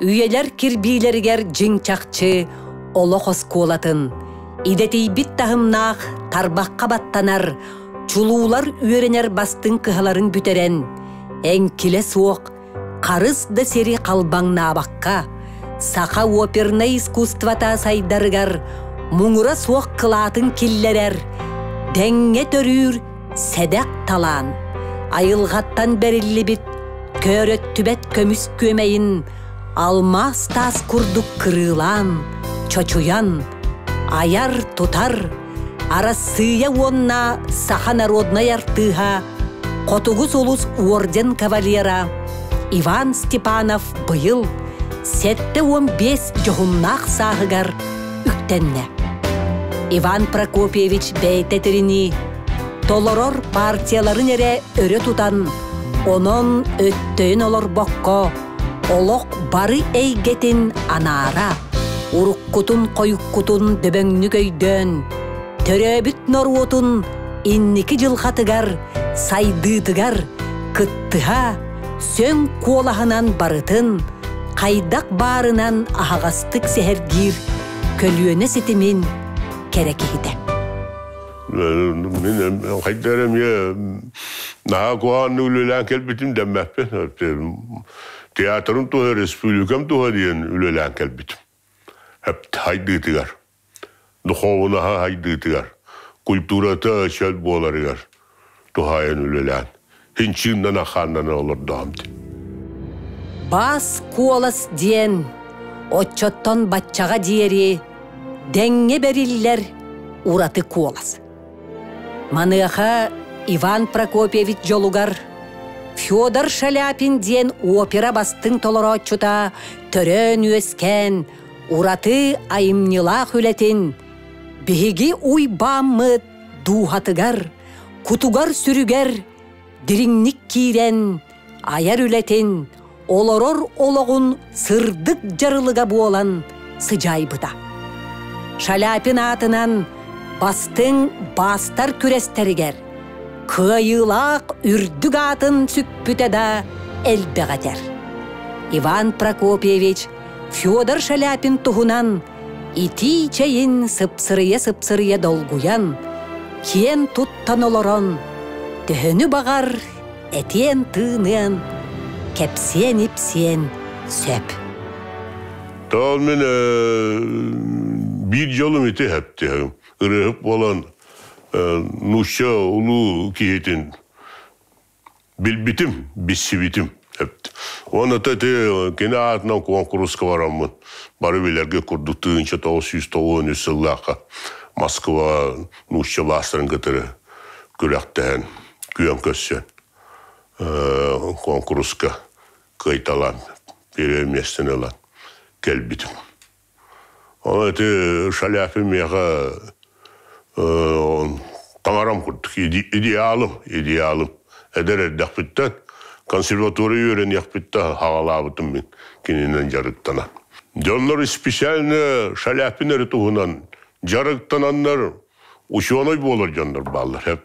Үйэлэр кирбиилэригэр дьиҥ-чахчы олох оскуолатын, идэтийбит таһымнаах тарбахха баттанар, чулуулар үөрэнэр бастыҥ кыһаларын бүтэрэн, эҥкилэ суох, харыс да сири халбаҥнаабакка, саха опернай искусствота сайдарыгар муҥура суох кылаатын киллэрэр, дэҥҥэ төрүүр сэдэх талаан, айылҕаттан бэриллибит көөрөттүбэт көмүс күөмэйин алмаас таас курдук кырыылаан, чочуйан, айар-тутар Арассыыйа уонна саха народнай артыыһа, Хотугу сулус орден кавалера Иван Степанов быйыл 75 дьоһуннаах сааһыгар үктэннэ. Иван Прокопьевич бэйэтэ этэринии, толорор партияларын эрэ өрө тутан, онон өттөйөн олорбокко, олох бары эйгэтин анаара, уруккутун-хойуккутун дөбөҥнүк өйдөөн, төрөөбүт норуотун инники дьылҕатыгар, сайдыытыгар кыттыһа, сөҥ куолаһынан барытын хайдах баарынан аһаҕастык сэһэргиир көлүөнэ ситимин кэрэ киһитэ. Мин хайда эрэ эмиэ наһаа куһаҕаннык үлэлээн кэлбитим дэммэппин. Театрым туһа, республикам туһа диэн үлэлээн кэлбитим. Хайдыытыгар, духуобунаһа хайдыытыгар, культурата чөл буоларыгар туһаайан үлэлээн, хинчииннэн ахааннан олордоҕум дии. Бас куолас диэн оччоттон баччаҕа диэри дэҥҥэ бэриллэр ураты куолас. Маныаха Иван Прокопьевич дьолугар Федор Шаляпин диэн опера бастыҥ толорооччута төрөөн-үөскээн ураты айымньылаах үлэтин биһиги уйбааммыт дууһатыгар, кутугар-сүрүгэр дириҥник киирэн айар үлэтин, олорор олоҕун сырдык дьарылыга буолан сыдьаайбыта. Шаляпин аатынан бастыҥ баастар күрэстэригэр кыайыылаах үрдүк аатын сүкпүтэ да элбэх этэр. Иван Прокопьевич Федор Шаляпин туһунан итии чэйин сыпсырыйа-сыпсырыйа долгуйан, киэн туттан олорон, төһөнү баҕар этиэн-тыыныан, кэпсиэн-ипсиэн сөп. Тоҕо мин биир дьолум ити хэптиһэм. Ырыаһыт буолан нуучча улуу киһитин билбитим, билсибитим. Уонна ити кини аатынан куонкуруска бараммын бары билэргэ курдук 1993 сыллаахха Москва нуучча баастарын кытары күрэхтэһэн, күөн көрсөн куонкуруска кыайталаан, первое миэстэни ылан кэлбитим. Ол ити Шаляпин миэхэ таҥарам курдук идеалым, идеалым. Эдэр эрдэхпиттэн консерватория үөрэниэхпиттэн хаҕалаабытым мин кининэн дьарыктанан. Дьоннор специально Шаляпин эрэ туһунан дьарыктананнар ученый буолар дьоннор бааллар.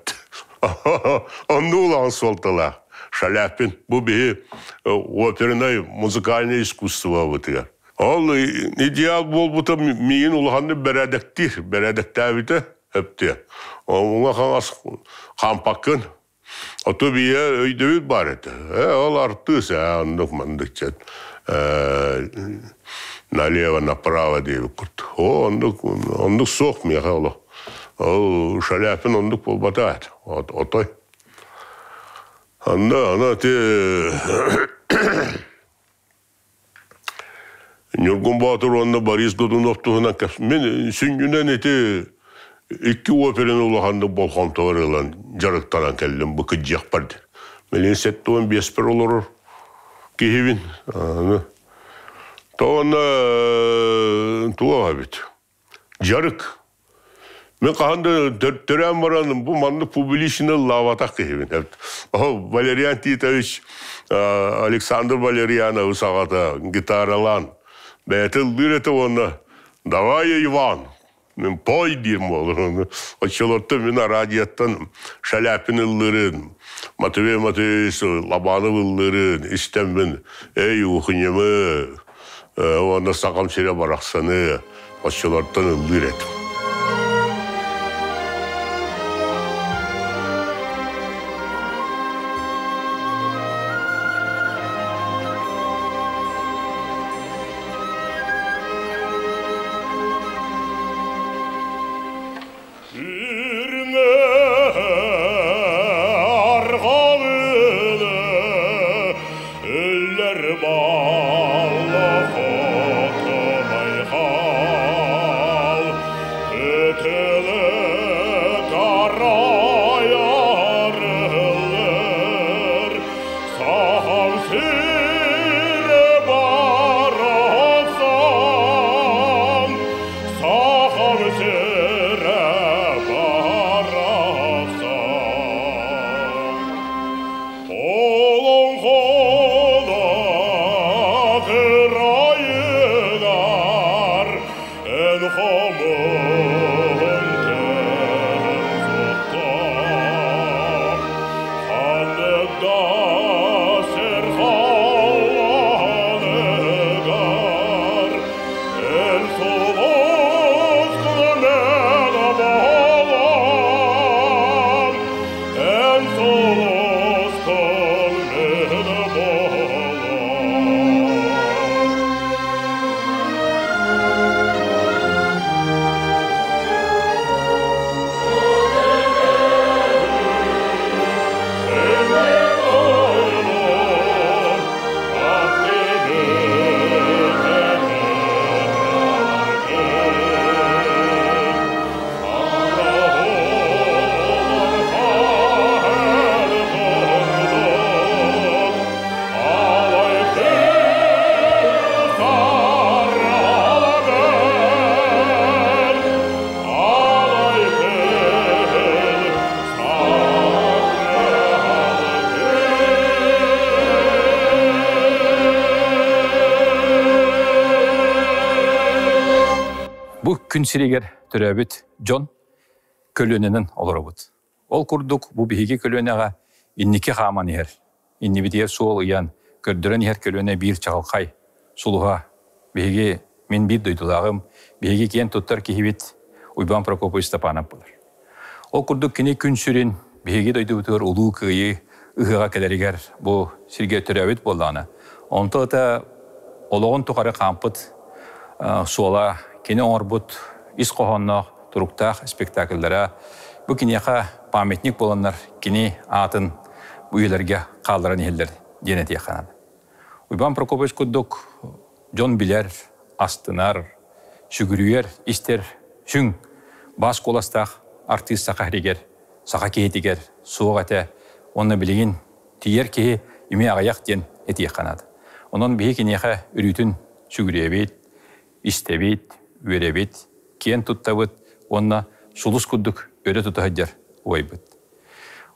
Оннук улахан суолталаах Шаляпин. Бу биһи опернай музыкальное искусствобытыгар. Ол идеал буолбута миигин улаханнык бэрээдэктиир, бэрээдэктээбитэ өптүө. Уҥа хаҥас хаампаккын. Ото бийэ өйдөбүл баар этэ. Ол артыыс оннук маннык чет налево направо диэбит курдук. О, оннук оннук суох миэхэ олох. Ол Шаляпин оннук буолбата отой. Онно аны ти Ньургун Боотур уонна Борис Годунов туһунан мин сүнньүнэн ити икки операны улаханнык болҕомтобор ылан дьарыктанан кэллим бу кыдьыахпар диэн. Мин 75-пэр олорор киһибин. Тоҕо туох эбит. Дьарык. Мин хаһан да төрөөн баран бу маннык публично ыллаабатах киһибин. Валериан Титович Александр Валерианович аҕата гитаралаан бэйэтэ ыллыыр этэ уонна «Давай, Иван, мин пой» диир буолар. Оччолортон мин радиоттан Шаляпин ыллыырын, Матвей Матвеевич Лобанов ыллыырын истэммин «Эй, ухуньамы, Уонна Сахам сирэ барахсаны оччолортон ыллыыр этим. Бу күн сиригэр төрөөбүт дьон көлүөнэнэн олоробут. Ол курдук бу биһиги көлүөнэҕэ инники хааман иһэр, иннибитигэр суол ыйан, көрдөрөн иһэр көлүөнэ биир чаҕылхай сулуһа. Биһиги, мин биир дойдулааҕым, биһиги киэн туттар киһибит Уйбаан Прокопьевич Степанов буолар. Ол курдук кини күн сүрүн биһиги дойдубутугар Улуу Кыайыы ыһыаҕа кэлэригэр бу сиргэ төрөөбүт буоллаҕына, онто ыта олоҕун тухары хаампыт суола, кини оҥорбут ис хоһоонноох туруктаах спектакльлара бу киниэхэ памятник буоланнар кини аатын бу үйэлэргэ хаалларан иһэллэр диэн этиэххэ наада. Уйбаан Прокопьевич курдук дьон билэр, астынар, сүгүрүйэр, истэр сүҥ бас куоластаах артыыс саха иһигэр, саха киһитигэр суох этэ уонна билигин тиийэр киһи эмиэ аҕыйах диэн этиэххэ наада. Онон биһи киниэхэ өрүүтүн сүгүрүйэбит, истэбит, үөрэбит, киэн туттабыт уонна сулус курдук өрө тута сылдьар убайбыт.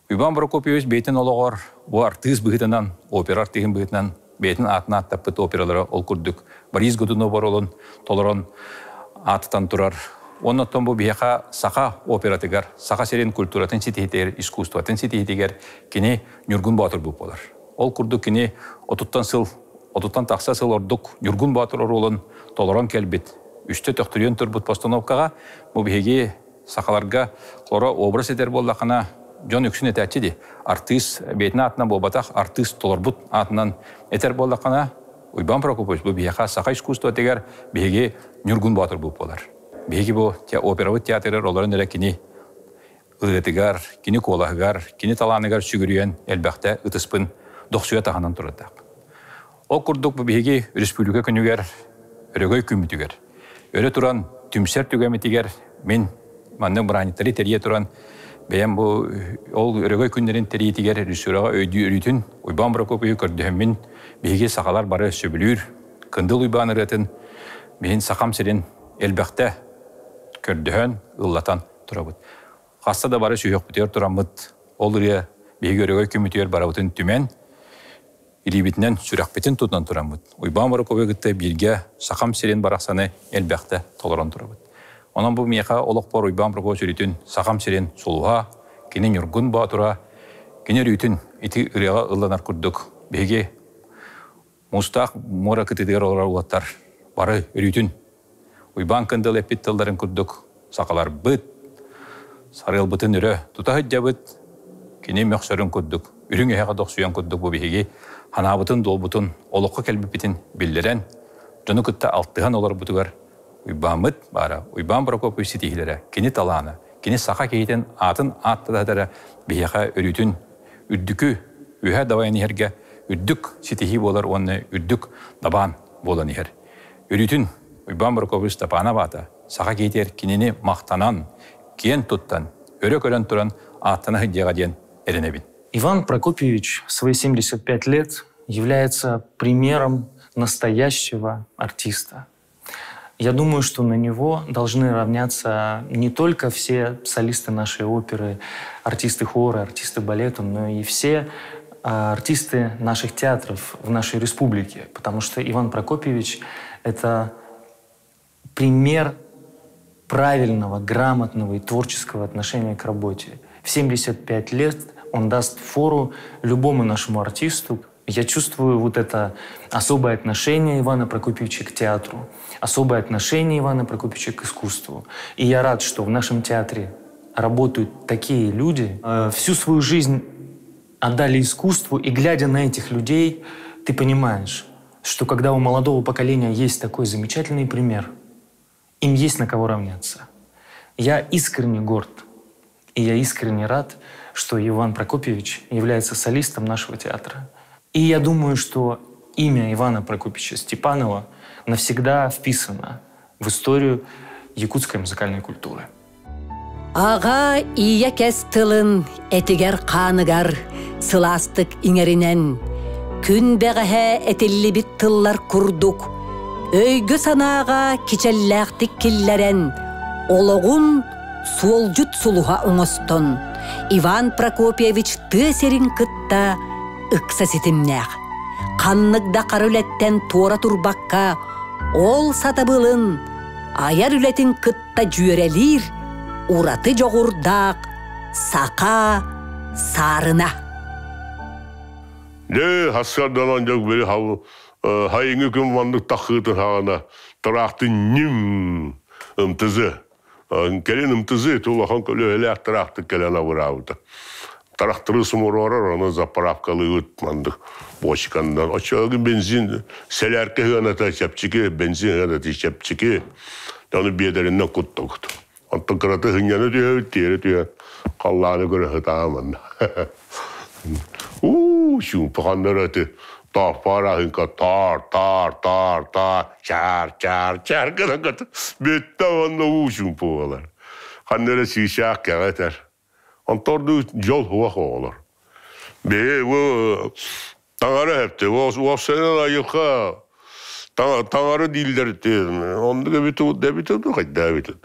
Иван Прокопьевич бэйэтин олоҕор бу артыыс быһыытынан, опера артыыһын быһыытынан бэйэтин аатын ааттаппыт опералара ол курдук Борис Годунов оруолун толорон аатытан турар. Оннуттан бу биһиэхэ саха оператыгар, Саха сирин культуратын ситиһитигэр, искусствотын ситиһитигэр кини Ньургун Боотур буолар. Ол курдук кини отуттан сыл, отуттан тахса сыл ордук Ньургун Боотур оруолун толорон кэлбит, үстэ төхтүрүйэн турбут постановкаҕа бу биһиги сахаларга хоро образ этэр буоллахына дьон үксүн этээччи ди артыыс бэйэтин аатынан буолбатах артыыс толорбут аатынан этэр буоллахына Уйбаан Прокопович бу биһиэхэ саха искусствотыгар биһиги Ньургун Боотур буолар. Биһиги бу операбыт театрыгар олорон эрэ кини ырыатыгар, кини куолаһыгар, кини талааныгар сүгүрүйэн элбэхтэ ытыспын дохсуйа таһынан турардаах. Ол курдук бу биһиги республика күнүгэр, өрөгөй күммүтүгэр, өрө туран түмсэр түгэмитигэр мин маннык бырааһынньыктары тэрийэ туран бэйэм бу ол өрөгөй күннэрин тэрийиитигэр режиссераҕа өйдүү өрүүтүн Уйбаан Прокопьевы көрдөһөммүн биһиги сахалар бары сөбүлүүр Кындыл Уйбаан ырыатын миһин Сахам сирин элбэхтэ көрдөһөн ыллатан турабыт. Хаста да бары сүһүөхпүтүгэр тураммыт ол ырыа биһиги өрөгөй күммүтүгэр барыбытын түмэн илиибитинэн сүрэхпитин тутан тураммыт Уйбаан Прокопьевы кытта бииргэ Сахам сирин барахсаны элбэхтэ толорон турабыт. Онон бу миэхэ олохпор Уйбаан Прокопьевич өрүүтүн Сахам сирин сулуһа, кини Ньургун Боотура, кини өрүүтүн ити ырыаҕа ылланар курдук биһиги муустаах муора кытыытыгар олорор уолаттар Бары өрүүтүн Уйбаан Кындыл эппит тылларын курдук сахаларбыт, сарыалбытын өрө тута сылдьабыт, кини мөхсөрүн курдук, үрүҥ эһэҕэ дохсуйан курдук бу биһиги ханаабытын дуолбутун олоххо кэлбиппитин биллэрэн, дьону кытта алтыһан олорбутугар Уйбааммыт баара, Уйбаан Прокопьевич ситиһиилэрэ, кини талаана, кини саха киһитин аатын ааттатара биһиэхэ өрүүтүн үрдүкү үөһэ дабайан иһэргэ үрдүк ситиһии буолар уонна үрдүк дабаан буолан иһэр. Өрүүтүн Уйбаан Прокопьевич Степанов аата саха киһитигэр кинини махтанан, киэн туттан, өрө көрөн туран ааттана сылдьыаҕа диэн эрэнэбин. Иван Прокопьевич в свои 75 лет является примером настоящего артиста. Я думаю, что на него должны равняться не только все солисты нашей оперы, артисты хора, артисты балета, но и все артисты наших театров в нашей республике, потому что Иван Прокопьевич – это пример правильного, грамотного и творческого отношения к работе. В 75 лет он даст фору любому нашему артисту. Я чувствую вот это особое отношение Ивана Прокопьевича к театру, особое отношение Ивана Прокопьевича к искусству. И я рад, что в нашем театре работают такие люди. Всю свою жизнь отдали искусству, и глядя на этих людей, ты понимаешь, что когда у молодого поколения есть такой замечательный пример, им есть на кого равняться. Я искренне горд, и я искренне рад, что Иван Прокопьевич является солистом нашего театра. И я думаю, что имя Ивана Прокопьевича Степанова навсегда вписано в историю якутской музыкальной культуры. Аҕа ийэ кэс тылын этигэр хааныгар сылаастык иҥэринэн, күн бэҕэһээ этиллибит тыллар курдук, өйгө-санааҕа кичэллээхтик киллэрэн, олоҕун суолдьут сулуһа оҥостон, Иван Прокопьевич тыа сирин кытта ыкса ситимнээх. Ханнык да хара үлэттэн туора турбакка, ол сатабылын айар үлэтин кытта дьүөрэлиир ураты дьоҕурдаах саха саарына. Дьэ, хассарданан дьок били хайыҥы күн маннык таххыытын хаҕана тыраахты ньим ымтызы. Кэлин ымтызы улахан көлөһөлөөх тыраахты кэлэн абыраабыта. Тарахтыры сумуруорар, оны заправкалыыбыт мандык бочкандан. Оччоҕу бензин сэлээркэ ыаната чэпчики, бензин ыаната чэпчики. Ону биэдэринэн куттабыт. Онтон кыраты хынньана түһэбит, тиэрэ түһэн халлааны көрө сытааман. Уу, чуумпаханнар эти таарпаар таар, таар, таар, таар, чаар, чаар, чаар гынан бүттэ онно уу чуумпу буолар. Ханна эрэ сыычаах кэҕэ этэр. Онторду дьол хуах оҕолор. Бээ, бу таҥара эпти, уопсайынан айылҕа таҥара дииллэр оннук эбит эбит хайда эбит.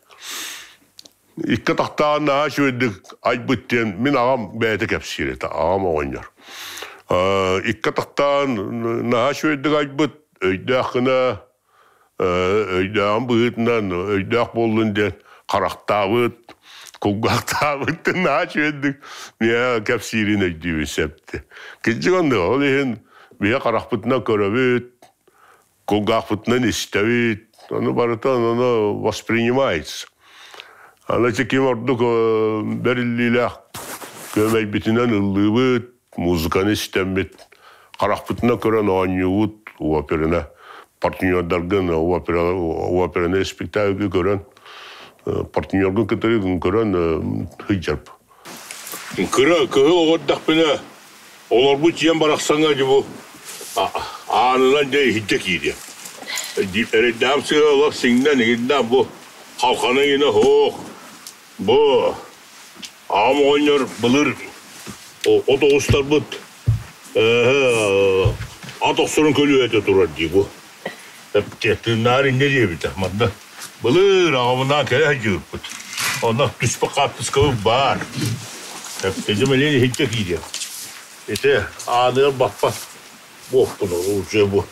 Икки тахтаан наһаа үчүгэйдик айбыт диэн мин аҕам бэйэтэ кэпсиир этэ, аҕам оҕонньор. Икки тахтаан наһаа үчүгэйдик айбыт, өйдөөх гына, өйдөөҕүн быһыытынан өйдөөх буоллун диэн харахтаабыт, кулгаахтаабыт наһаа үчүгэйдик миэхэ кэпсиирин өйдүүбүн сөптө. Кырдьык оннук, ол иһин биһи харахпытынан көрөбүт, кулгаахпытынан истэбит, ону барыта ону воспринимается. Аны ким ордук бэриллиилээх көмөйбүтүнэн ыллыыбыт, музыканы истэммит, харахпытынан көрөн оонньуубут операны, партнердаргын операны спектакль көрөн, партнергын кытары көрөн сылдьарб. Кыра кыһыл оҕордахпына, олорбут дьиэм барахсаҥа дьубу аанынан дьэ иһирдьэ киириэ. Эрэйдээх сыа олох сиҥнэн иҥиннээх бу халхана иҥинэ суох. Бу аҕам оҕонньор былыр от оҕустарбыт ат охсорун көлүөһэтэ турар дии бу. Тыыннаар инньэ диэбитэ. Манна былыр аҕабынаан кэлэ сылдьыбыппыт. Онно түспэ хаартыскабыт баар. Эптэдьим элиэн иһирдьэ киириэм. Ити ааныгар баппат буолпун уже бу.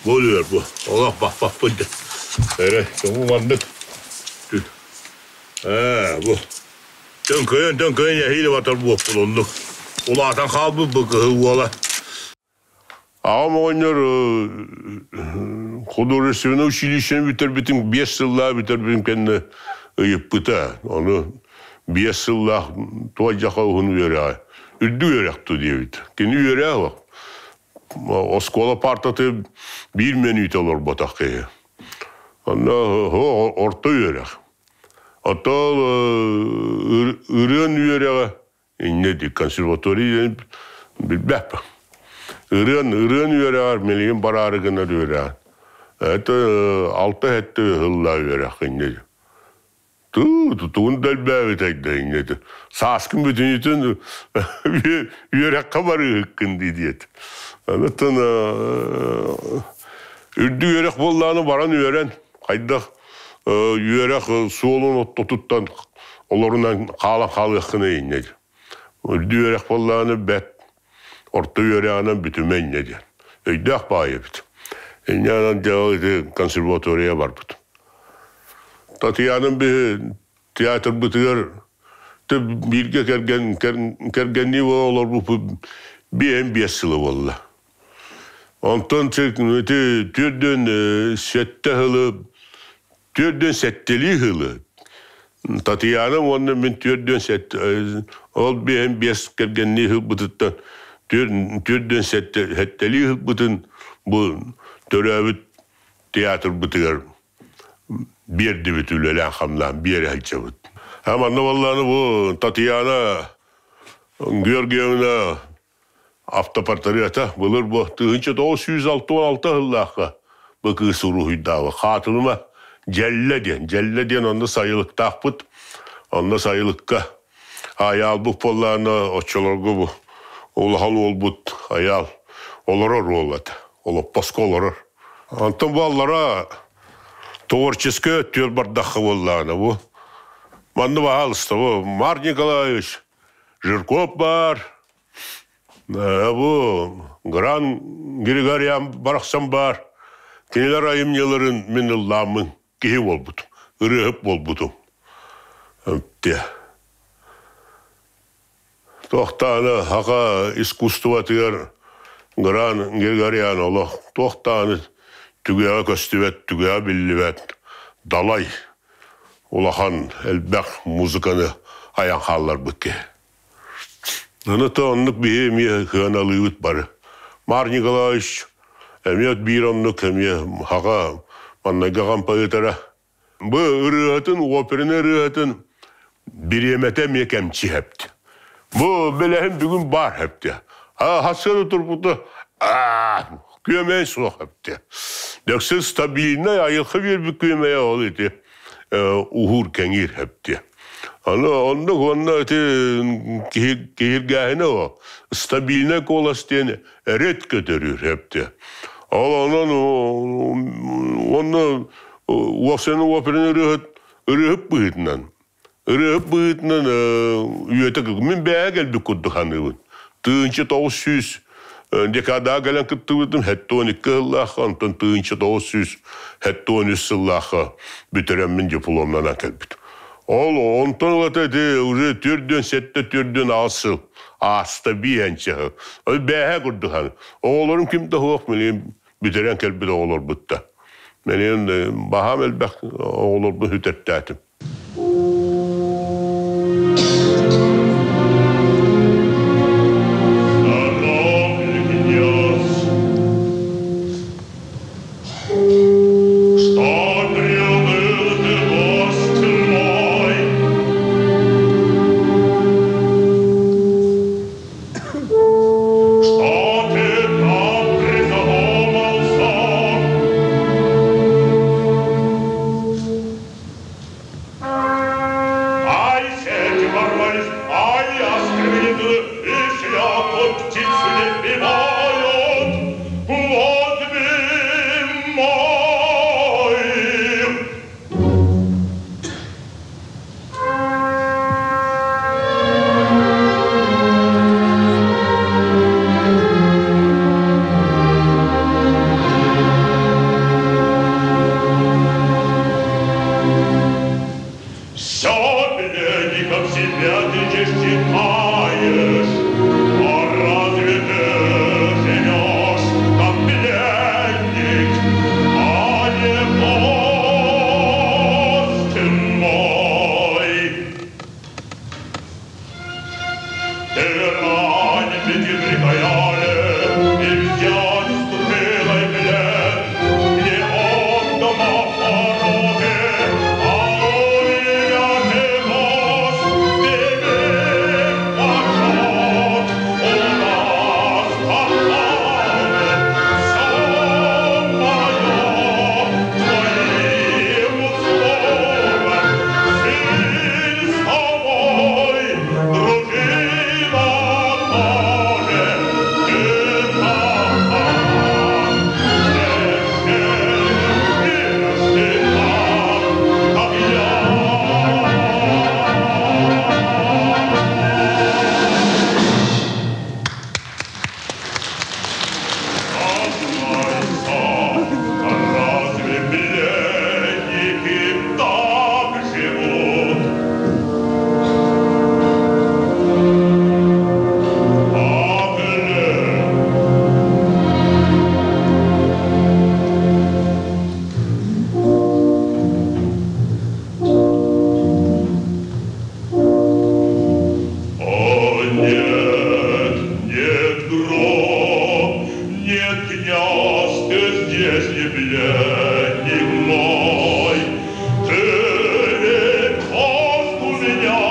Бу өлүөр бу. Олох баппаппын да. Эрэ, чоҥу маннык. Ээ, бу. Төҥкөйөн, төҥкөйөн эһиилэ батар буолпун оннук. Улаатан хаалбыт бу кыһыл уола. Аҕам оҕонньор художественнай училищены бүтэрбитин 5 сыллаах бүтэрбитим кэннэ ыйыппыта. Ону 5 сыллаах туойдьаха уһун үөрэҕэ. Үрдүк үөрэх ту диэбит. Кини үөрэҕэ оскуола партаты биир мүнүүтэ олорботох киһи. Онно орто үөрэх. Оттон ырыан үөрэҕэ Инньэ дии консерватория диэн билбэппин. Ырыан, ырыан үөрэҕэр милигин бараары гынар үөрэҕин. Это алта-сэттэ ыһыллаа үөрэх инньэ дии. Туу, тугун да элбээбитэй да инньэ дии. Сааскын бүтүнүтүн үөрэххэ барыыһыккын дии диэт. Онтон үрдүк үөрэх буоллаҕына баран үөрэн, хайдах үөрэх суолун оттотуттан олорунан хаалан хаалыаххына инньэ диэн. Үрдүк үөрэх буоллаҕына бэт, орто үөрэҕинэн бүтүмэ инньэ диэн. Өйдөөх баай эбит. Инньэ гынан дьэ ити консерватория барбыт. Татьяна биһи театрбытыгар бииргэ кэргэн кэргэннии буола олорбуппут биэһин биэс сыла буолла. Онтон ити 47 сылы 47-лии сылы Татьяна уонна мин 47 ол биэһин биэс кэргэннии сылбытыттан 47-лии сылбытын бу төрөөбүт театрбытыгар биэрдибит үлэлээн-хамнаан биэрэ сылдьабыт. Манна буоллаҕына бу Татьяна Георгиевна автопортрета былыр бу 1966 сыллаахха бу кыыс уруһуйдаабы хаатылыма Дьэллэ диэн Дьэллэ диэн онно сайылыктаахпыт онно сайылыкка айаалбыт буоллаҕына оччолорго бу улахан уолбут айаал олорор уол этэ олоппоско олорор онтон бу аллара творческай өттүгэр бардахха буоллаҕына бу манна баһаалыста бу Марк Николаевич Жирков баар Бу Гран Григорян барахсан баар. Кинилэр айымньыларын мин ыллааммын киһи буолбутум, ырыаһыт буолбутум. Туохтааны саха искусствотыгар Гран Григорян олох туохтааны түгэҕэ көстүбэт, түгэҕэ биллибэт далай улахан элбэх музыканы айан хаалларбыт киһи. Аны то оннук биһи эмиэ кыаналыыбыт бары. Мар Николаевич эмиэ биир оннук эмиэ хаҕа маннайга хампайытара. Бу ырыатын, операны ырыатын бириэмэтэ эмиэ кэмчи хэпти. Бу бэлэһин бүгүн баар хэпти. А хасыаны турбута күөмэй суох хэпти. Дөксө стабильнай айылха биэрбит күөмэйэ ол ити уһуур кэҥиир хэпти. Аны оннук уонна ити киһиргээһинэ о стабильнай куолас диэн редко төрүүр хэпти. Ол онон уонна уопсайынан операны ырыаһыт ырыаһыт быһыытынан ырыаһыт быһыытынан үйэтэ мин бэйэ кэлбит курдук саныыбын. 1900 декадаҕа кэлэн кыттыбытым 72 сыллаахха, онтон 1973 сыллаахха бүтэрэммин дипломнанан кэлбитим. Ол онтон ылата ити уже төрдүөн сэттэ төрдүөн аҕыс сыл ааста биэһэнчэ сыл. Ол бээһэ курдук аны. Оҕолорум ким да суох билигин бүтэрэн кэлбит оҕолорбут да. Билигин баһаам элбэх оҕолорбун сүтэртээтим. Что приуныл ты, гость мой? Что ты так призадумался? Если пленник мой, ты ведь хост у меня,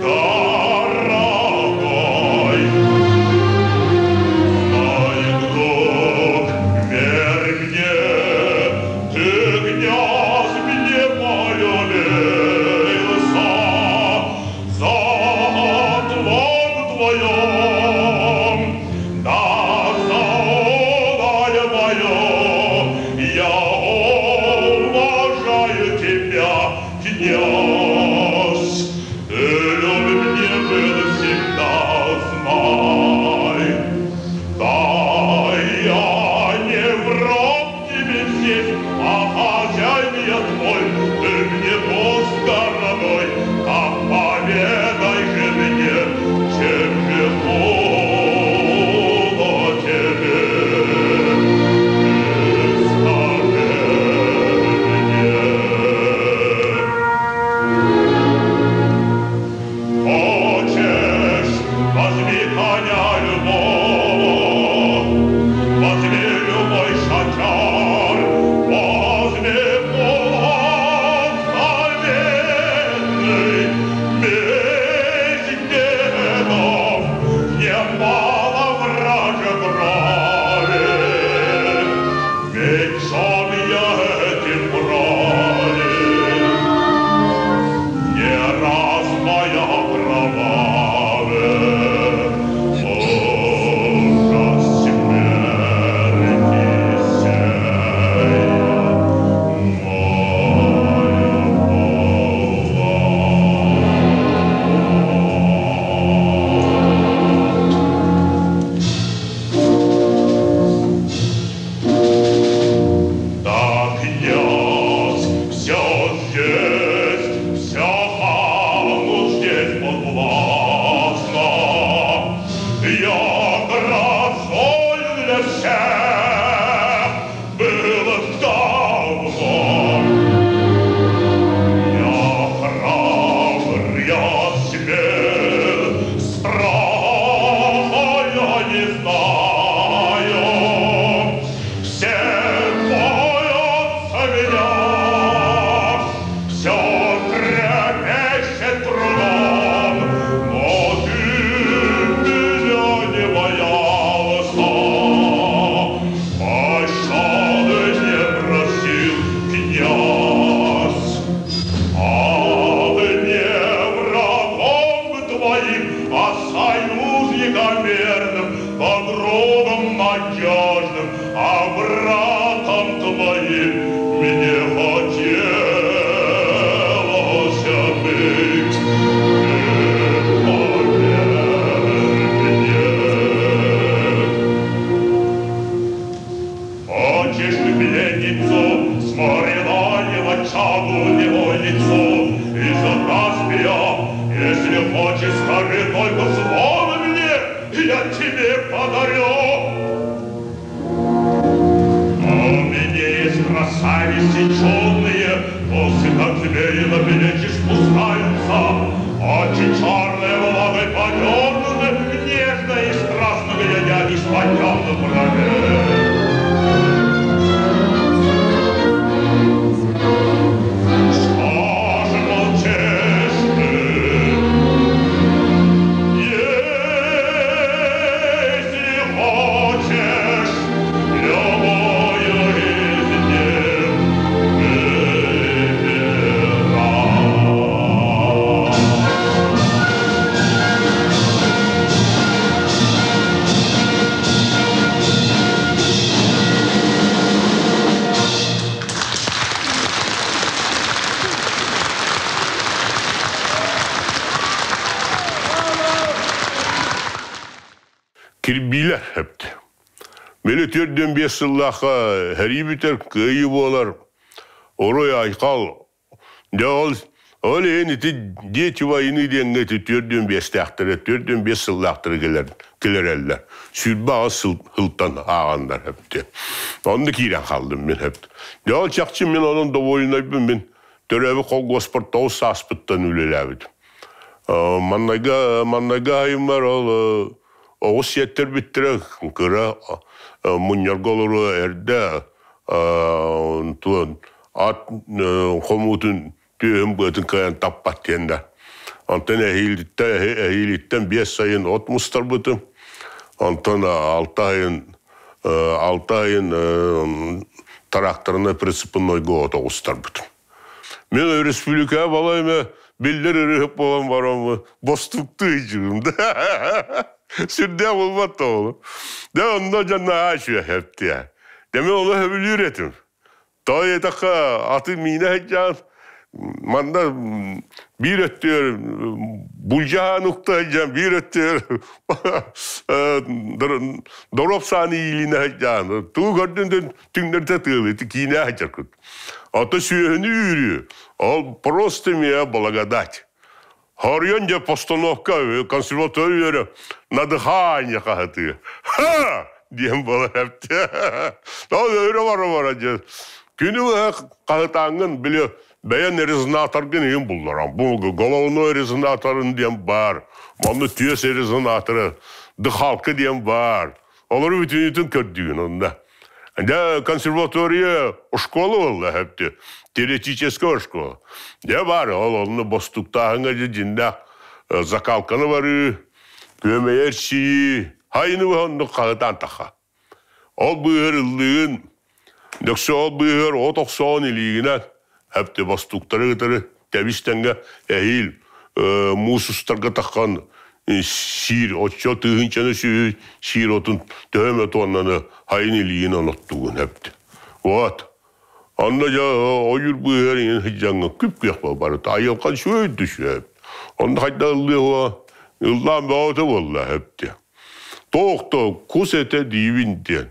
дорогой. Знай, друг, верь мне, ты, князь, мне полюбился, за отвагу твою, да за удаль мою, я уважаю тебя, князь. Ты люб мне был всегда, знай. Да я не враг тебе здесь, а хозяин я твой, ты мне босс дорогой, так поведай же мне, чем же худо тебе. Ты скажи мне. Хочешь, возьми коня любого, возьми любой шатер, возьми полог заветный, месть дедов, немало вражьей крови, мечом я этим бронен. Не раз моя кровавая ложа смерти сея моя была. Да, князь, все здесь, вся хану здесь подвластна. Я красою для всех был давно. Я храбр, я смел, страха я не знаю. Все боятся меня, все трепещет кругом, но ты меня не боялся, пощады не просил, князь. А не врагом твоим, а союзником верным, подругом надежным, а братом твоим мне хотелось быть. Ты поверь мне. Хочешь ты пленницу, с моря чаду невольницу из-за Каспия? Если хочешь, скажи только слово мне, я тебе подарю. У меня есть красавицы чудные, косы, как змеи, на плечи спускаются, очи черные влагой подернуты, нежно и страстно глядя из-под темных бровей. Что же молчишь ты? Если хочешь, любую из них выбирай. Кирбиилэр эбит. Били 45 сыллаахха сэрии бүтэр, кыайыы буолар, Уруй айхал. Дьэ ол ол иһин ити дети войны диэҥҥэ ити 45-тээхтэрэ, 45 сыллаахтара кэлэр кэлэрэллэр. 28 сыл сылтан ааҕаннар эбит. Онно киирэн хааллым мин эбит. Дьэ ол чахчы мин онон довольнайбын мин төрөөбүт холкуоспар 9 сааспыттан үлэлээбитим. Маннайга маннайга айыммар ол Оҕус сиэттэрбиттэрэ кыра мунньарга олоруо эрдэ туон ат хомуутун түөһүн быатын кыайан таппат диэн да. Онтон эһиилиттэн 5 сайын от мустарбытым. Онтон 6 айын тракторына прицепнойго от оҕустарбытым. Мен республика балайма биллэр ырыһып болан барамы бостуктуу жыгым да. Сүрдэ болбат ол. Да онно жанна ачуя хептия. Деме олы хөбүлүүр этим. Той этака аты миинэ хеджан манна биир өттүөр булжаан укта хеджан биир өттүөр дороп сааны иилине хеджан туу көрдүн түҥнэрте тыылы киинэ хеджаркыт. Ото сүйөһүнү үүрүү ол просто мне благодать. Хорьон же постановка консерватория на дыхание хаһытыы. Ха! Диэн буолар эпти. Ол өрө бара бара же. Күнү хаһытааҥҥын били бэйэн резонаторгын иһин булларан. Бу головной резонаторын диэн бар. Манны түөс резонаторы, дыхалка диэн бар. Олору бүтүнүтүн көрдүүн онда. Да консерватория школа болла хепти. Теоретическая школа. Да бар, ол онны бостуктааһыңа же жинда закалканы бары, көмөйер сии, хайны онны хаһытан таха. Ол быһыр ыллыгын, дөксө ол быһыр от оқсоон илиигинен хепти бостуктары гытары тебистенге эхил муусустарга таххан сиир оччо тыһынчаны сүү сиир отун төһөмө туоннаны хайын илиигин оноттугун хепти. Вот. Онно жа ойур быһыр ин хыджаңга күп күйөх барыт. Айылкан шөйдү шөп. Онно хайда ыллыга ыллаан баота болла хепти. Тоохто кус этэ диибин диэн.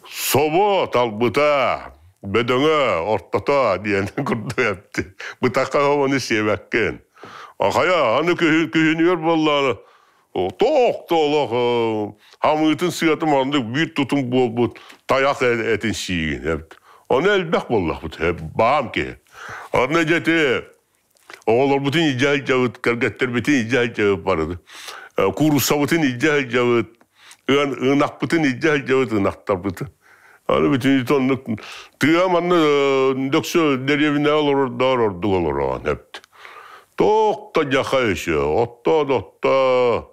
Собо талбыта, бөдөҥө ортото диэн курдук эпти. Бытакка оны сиэбэккен. Ахая аны күһүнүгэр боллааны тоохто олох хамыытын сыатым андык бир тутум буолбут таяк этин сиигин. Оны элбэх боллахпыт баам ки. Онно жете оҕолорбутун иджаһылдьабыт, кэргэттербитин иджаһылдьабыт барыды. Кууруссабытын иджаһылдьабыт, ынахпытын иджаһылдьабыт, ынахтарбытын. Аны бүтүн оннук тыа манна дөксө деревня олорор ордук олорон хепт. Тоқта жаха еще, отто дотта.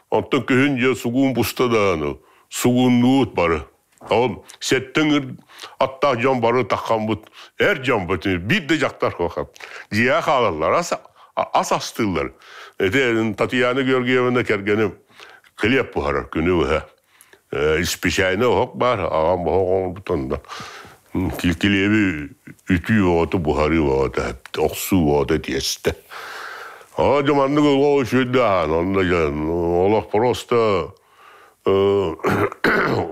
Онтон күһүн же сугун буста дааны, сугуннуут бары. Ол сеттен атта жон бары таххан бут, эр жон бут, бир де жактар хохап. Жия халалар, ас ас астылар. Эте Татьяна Георгиевна кергеним хлеб буһарар күнү быһа. Специально хок бар, агам бохогон бутонда. Килеби үтүү оты буһары оты, оксуу оты тиесте. А жаманнык ол шүйдәхан, онда жан, олох просто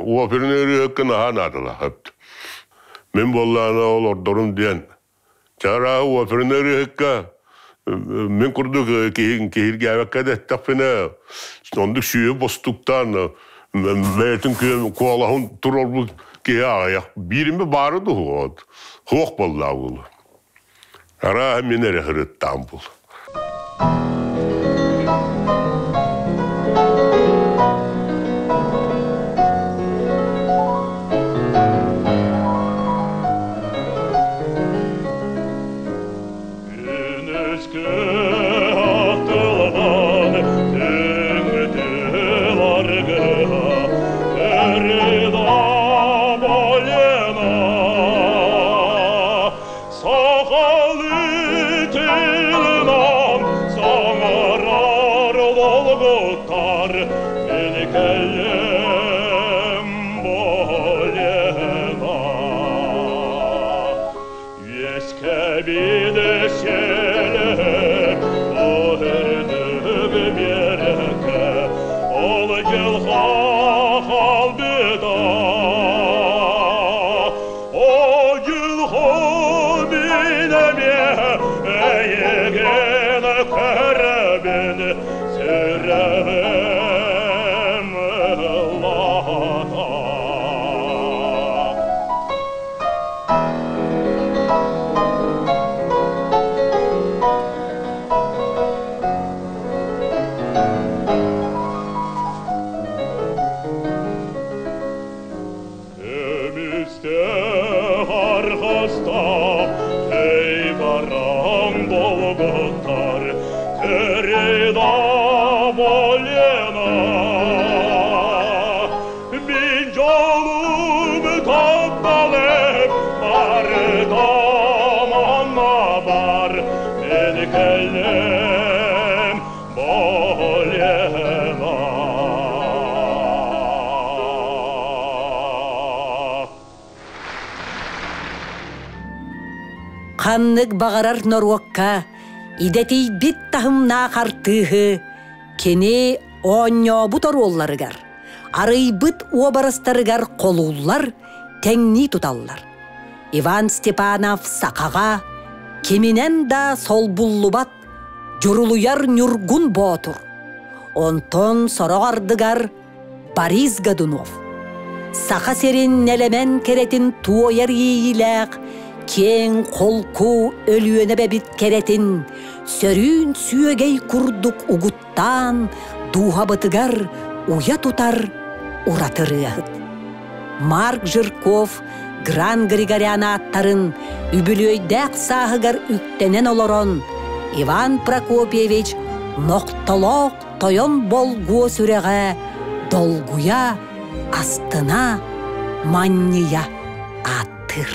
опернери өккін ахан адыла хөпт. Мен болланы ол ордорум диэн. Чара опернери өккә мен курдук кихин кихирге әвәккә дәттәппенә ондук сүйе бостуктан бәйтин куалахун турор киһи аяк бириме бары дуот. Хуок болла бул. Ара мен эре хырыттан бул. Күнүскү ахтылган түҥ Передам Олена сахалыы тыыннаах. Күүстээх арҕастаах Тей баран долгутар Три до колена. Мин дьолум тапталым барыта манна баар. Мин кэллим Болена. Ханнык баҕарар норуокка идэтийбит таһымнаах артыыһы кини оонньообут оруолларыгар, арыйбыт уобарастарыгар холууллар, тэҥнии туталлар. Иван Степанов сахаҕа киминэн да солбуллубат дьурулуйар ньургун боотур. Онтон сорох ардыгар Борис Годунов Саха сирин нэлэмэн кэрэтин туойар иэйиилээх, киэҥ холку Өлүөнэ эбэбит кэрэтин сөрүүн сүөгэй курдук угуттаан дууһабытыгар уйа тутар ураты ырыаһыт. Марк Жирков Гран Григорян ааттарын үбүлүөйдээх сааһыгар үктэнэн олорон Иван Прокопьевич нохтолоох тойон болгуо сүрэҕэ долгуйа, астына, манньыйа ааттыыр.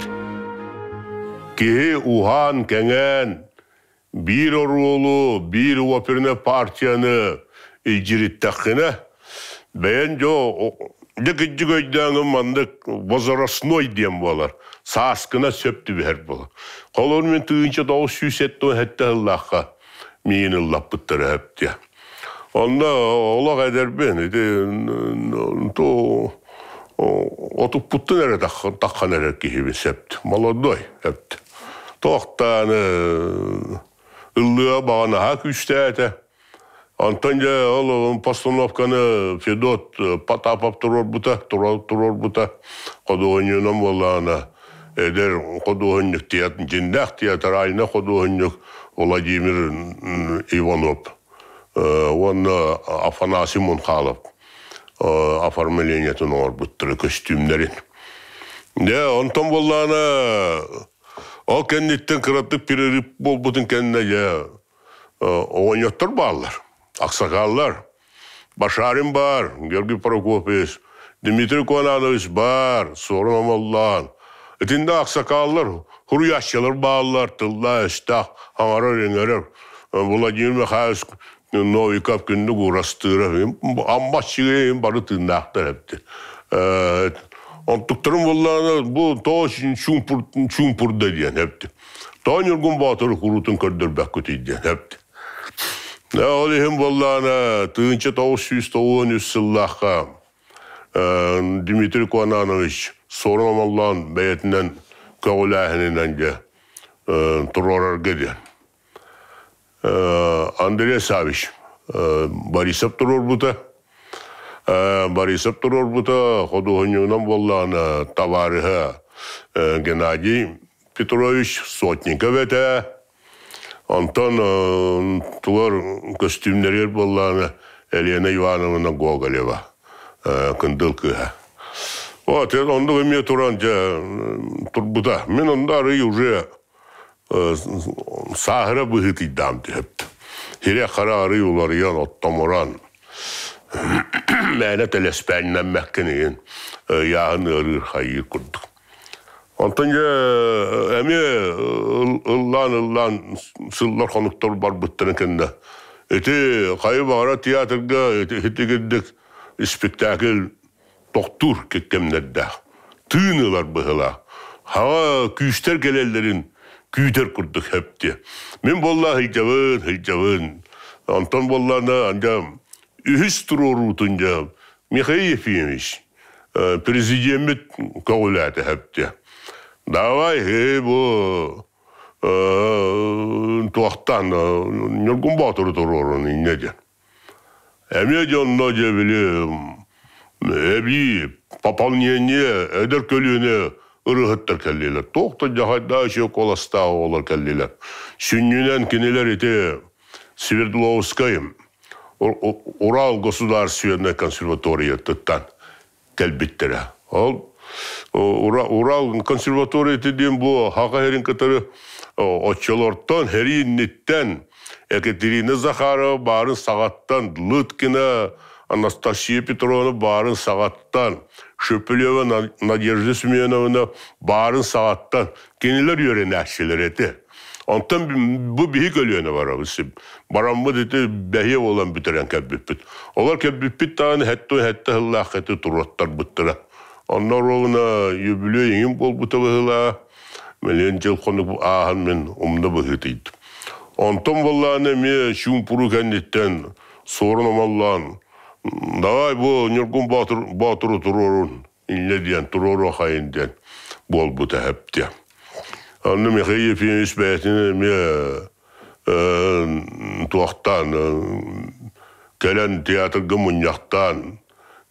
Киһи уһаан-кэҥээн биир оруолу, биир опернай партияны илдьириттэххинэ, бэйэн дьо дьэ кырдьык өйдөөҥүн маннык возрастной диэн буолар, сааскына сөп түбэһэр буолар. Холобур, мин 1997 сыллаахха миигин ыллаппыттара сөп. Онно олох эдэрбин, ити отуппуттан эрэ таххан эрэр киһибин сөп. Молодой сөп. Туохтааны ыллыа баҕанаһа күүстээтэ. Онтон дьэ ол постановканы Федот Потапов туруорбута, туруорбута. Худуоһунньугунан буоллаҕына эдэр худуоһунньук дьиҥнээх театральнай худуоһунньук Владимир Иванов уонна Афанасий Мунхалов оформлениетын оҥорбуттара көстүүмнэрин. Дьэ, онтон буоллаҕына ол кэнниттэн кыратык перерыв буолбутун кэннэ дьэ оҕонньоттор бааллар, аксакаллар. Башарин баар, Георгий Прокопьевич, Дмитрий Конанович баар, Суорун Омоллоон. Итиннэ аксакаллар, хуруйааччылар бааллар, тыллаах-өстөөх, аҥарар-иҥэрэр. Владимир Михайлович Новиков күндү уурастыыра, аммаччыгы бары тыыннаахтар эбит. Онтуктарын буоллаҕына бу тоҕо чуумпурда диэн эбит. Тоҕо Ньургун Боотуру куруутун көрдөрбөккүтүй диэн эбит. Ол иһин буоллаҕына 1993 сыллаахха Дмитрий Куананович Суорун Омоллоон бэйэтинэн көҕүлээһининэн дьэ туруорарга диэн. Андрей Савич Борисов туруорбута. Борисов туруорбута худуоһунньугунан буоллаҕына табаарыһа Геннадий Петрович Сотников этэ. Онтон тугар көстүүмнэригэр буоллаҕына Елена Ивановна Гоголева Кындыл кыыһа. Вот, оннук эмиэ туран дьэ турбута. Мин онно арый уже сааһыра быһыытыйдаам түһэптим. Хире-хара арый уларыйан, оттомуран, мээнэ тэлэспээннэммэккин игин ыйааһын ыарыыр хайыы курдук. Онтон дьэ эмиэ ыллаан-ыллаан сыллар хонуктар барбыттарын кэннэ ити хайы баҕара театрга итигирдик спектакль тохтуур кэмнэрдээх, тыын ылар быһыылаах. Хаҕа күүстэр кэлэллэрин күүтэр курдук хэптиэ. Мин буолла сылдьабын, сылдьабын. Онтон буоллаҕына анда үһүс туруоруутун дьэ Михаил Ефимович президеммит көҕүлээтэ хэптиэ. Давай, эй, бу туохтан Ньургун Боотуру туруорун инньэ диэн. Эмиэ дьонно дьэ били эбии пополнение эдэр көлүөнэ ырыаһыттар кэллилэр. Туох да дьаһайдаах үчүгэй куоластаах оҕолор кэллилэр. Сүнньүнэн кинилэр ити Свердловскай Урал государственнай консерваториятыттан кэлбиттэрэ. Ол Урал консерваторията диэн бу хака херин кытары оччолортон хериинниттэн Екатерина Захарова баарын саҕаттан, Лыткина Анастасия Петровна баарын саҕаттан, Шепелева Надежда Семеновна баарын саҕаттан кинилэр үөрэнээччилэр этэ. Онтон бу биһи көлүөнэ барабыз. Бараммыт ити бэһиэ буолан бүтэрэн кэлбиппит. Олор кэлбиппит даҕаны хэттэ сыллаах эти туруоттарбыттара. Онно ровно юбилей иҥин буолбута быһыылаа. Мэлиэн дьыл хонук ааһан мин умна быһыытыйдым. Онтон буоллааны эмиэ чуумпуру кэнниттэн суорун омоллоон давай бу Ньургун Боотур Боотуру туруорун инньэ диэн туруоруохайын диэн буолбута эптиэ. Онно Михаил Ефимович бэйэтин эмиэ туохтаан кэлэн театрга мунньахтаан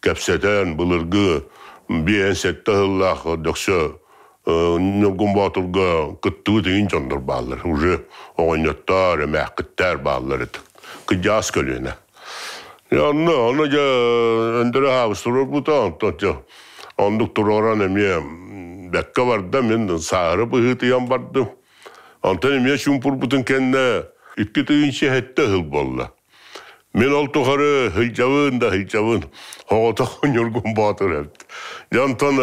кэпсэтэн былыргы биэһэн сэттэ сыллаах дөксө Ньургун Боотурга кыттыбыт иҥин дьоннор бааллар. Уже оҕонньоттоор, эмээххиттэр бааллар этэ. Кыдьаас көлүөнэ. Онно, онно дьэ өндөрө хаабыс туруорбута, онтон дьэ оннук туруоран эмиэ бэккэ барда, мин сааһыра быһыытыйан бардым. Онтон эмиэ чуумпурбутун кэннэ 2007 сыл буолла. Мин ол тухары сылдьабын да сылдьабын, оҕотох Ньургун Боотур эбит. Дьэ онтон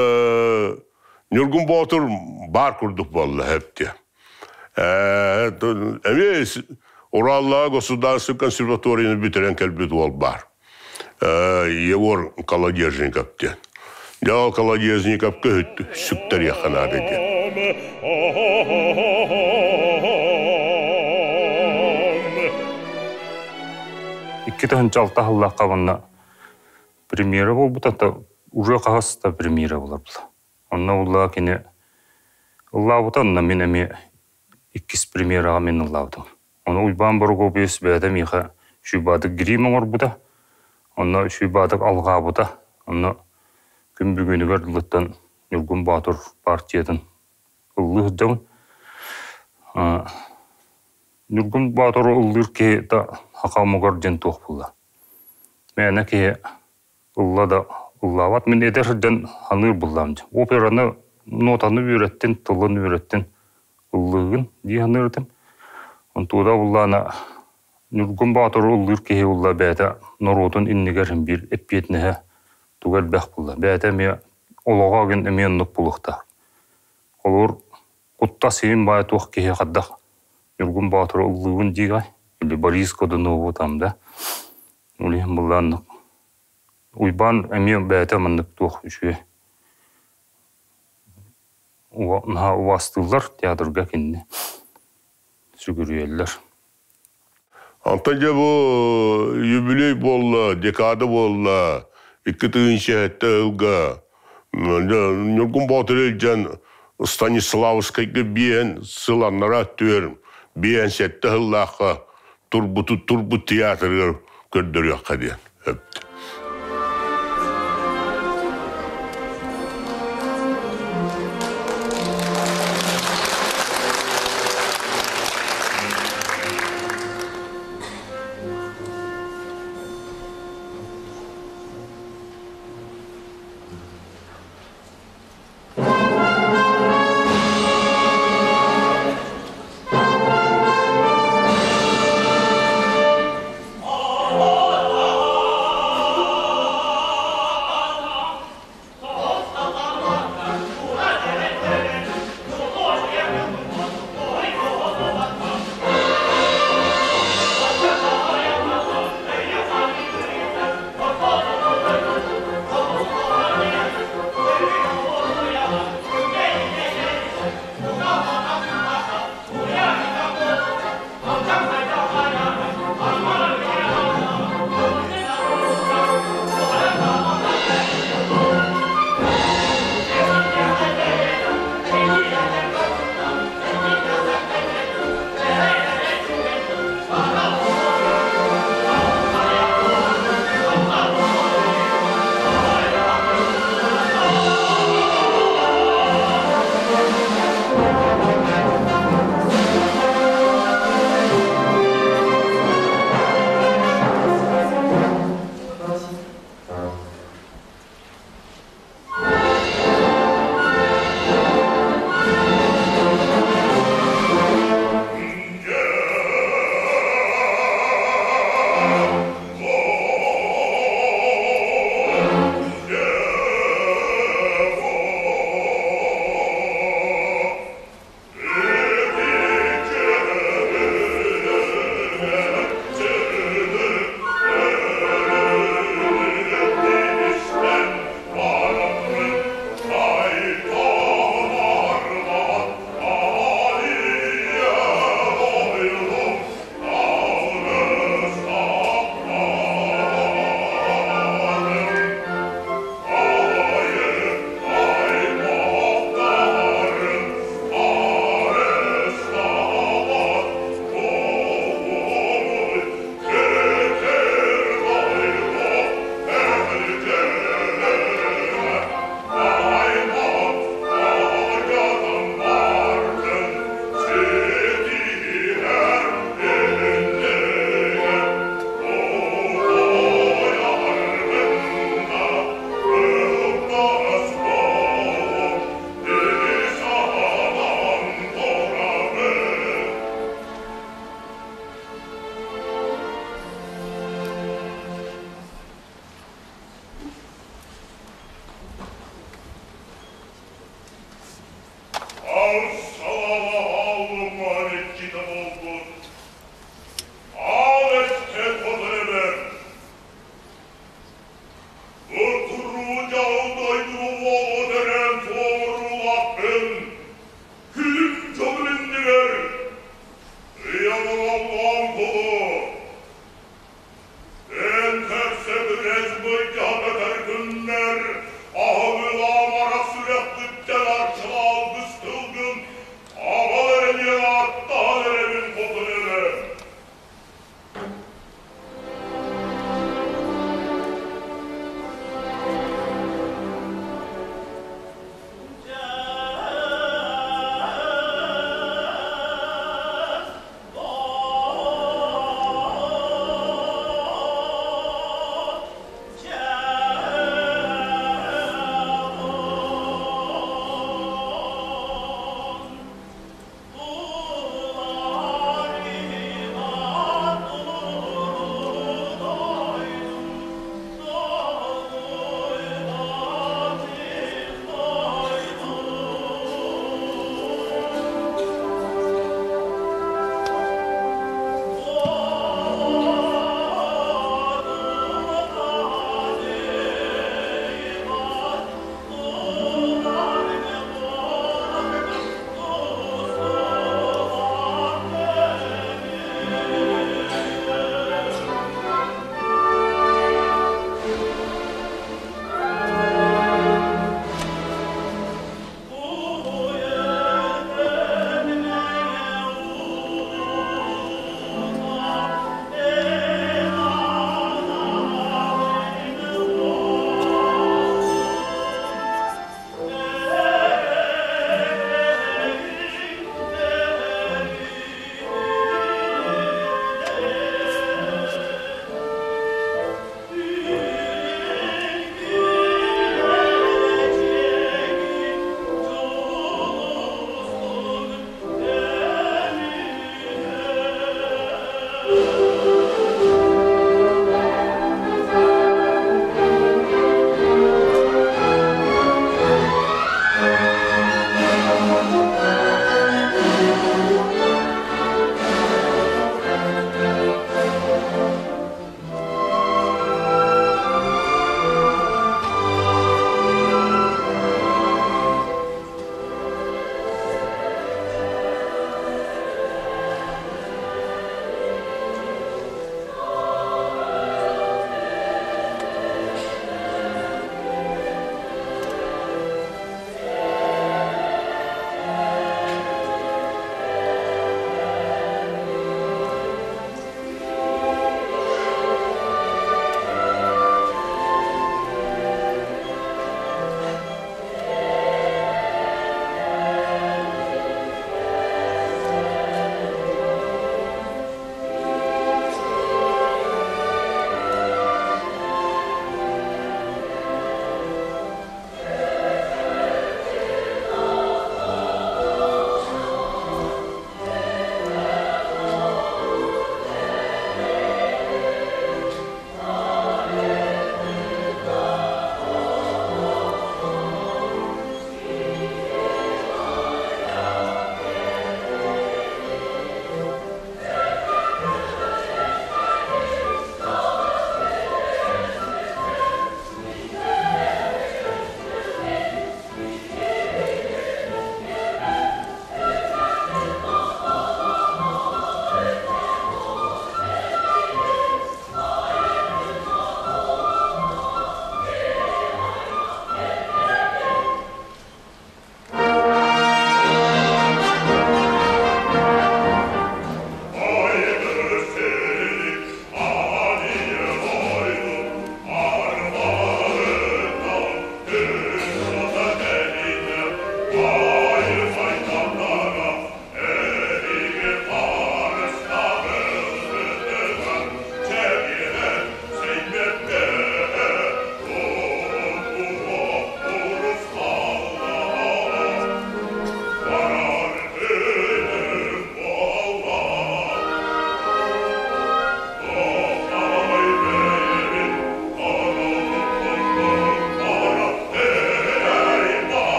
Ньургун Боотур баар курдук буолла эбит. Эмиэ Ураллааҕы государственный консерваторияны бүтэрэн кэлбит уол баар. Егор Колодезников диэн. Дьэ ол Колодезниковка сүктэриэххэ наада диэн. 2006 сыллаахха уонна премьера буолбута, уже хаһыс да премьера буолар була. Онно уллаа кини ыллаабыта, онно мин эмиэ иккис премьераҕа мин ыллаабытым. Ону Уйбаан Борогуопуйус бэйэтэ миэхэ Шүйбаатык грим оҥорбута, онно Шүйбаатык алҕаабыта, онно күн бүгүнүгэр дылыттан Ньургун Боотур партиятын ыллыы сылдьабын. Ньургун Боотуру ыллыыр киһи да саха омугар диэн туох буолла. Мээнэ киһи ылла да ыллаабат. Мин эдэр сылдьан саныыр буллаам дии. Операны нотаны үөрэттин, тылын үөрэттин ыллыыгын дии саныыр этим. Онтуода буллаана Ньургун Боотуру ыллыыр киһи улла бэйэтэ норуотун иннигэр биир эппиэтинэһэ туга элбэх булла. Бэйэтэ эмиэ олоҕо агын эмиэ оннук булуохтаах. Холобур, куттас иһин баай туох киһи хайдах Ньургун Боотуру ыллыыбын диигэ или Борис Годунову там да Ол иһин былааннык Уйбаан эмиэ бэйэтэ маннык туох үчүгэй наһаа убаастыыллар театрга кинини сүгүрүйэллэр. Онтон дьэ бу юбилей буолла, декада буолла, 2007 сылга Ньургун Боотур илдьэн Станиславскайга биэһэн сыл аннараа өттүгэр биэһэн сэттэ сыллаахха турбуту турбут театрыгар көрдөрүөххэ диэн эппит.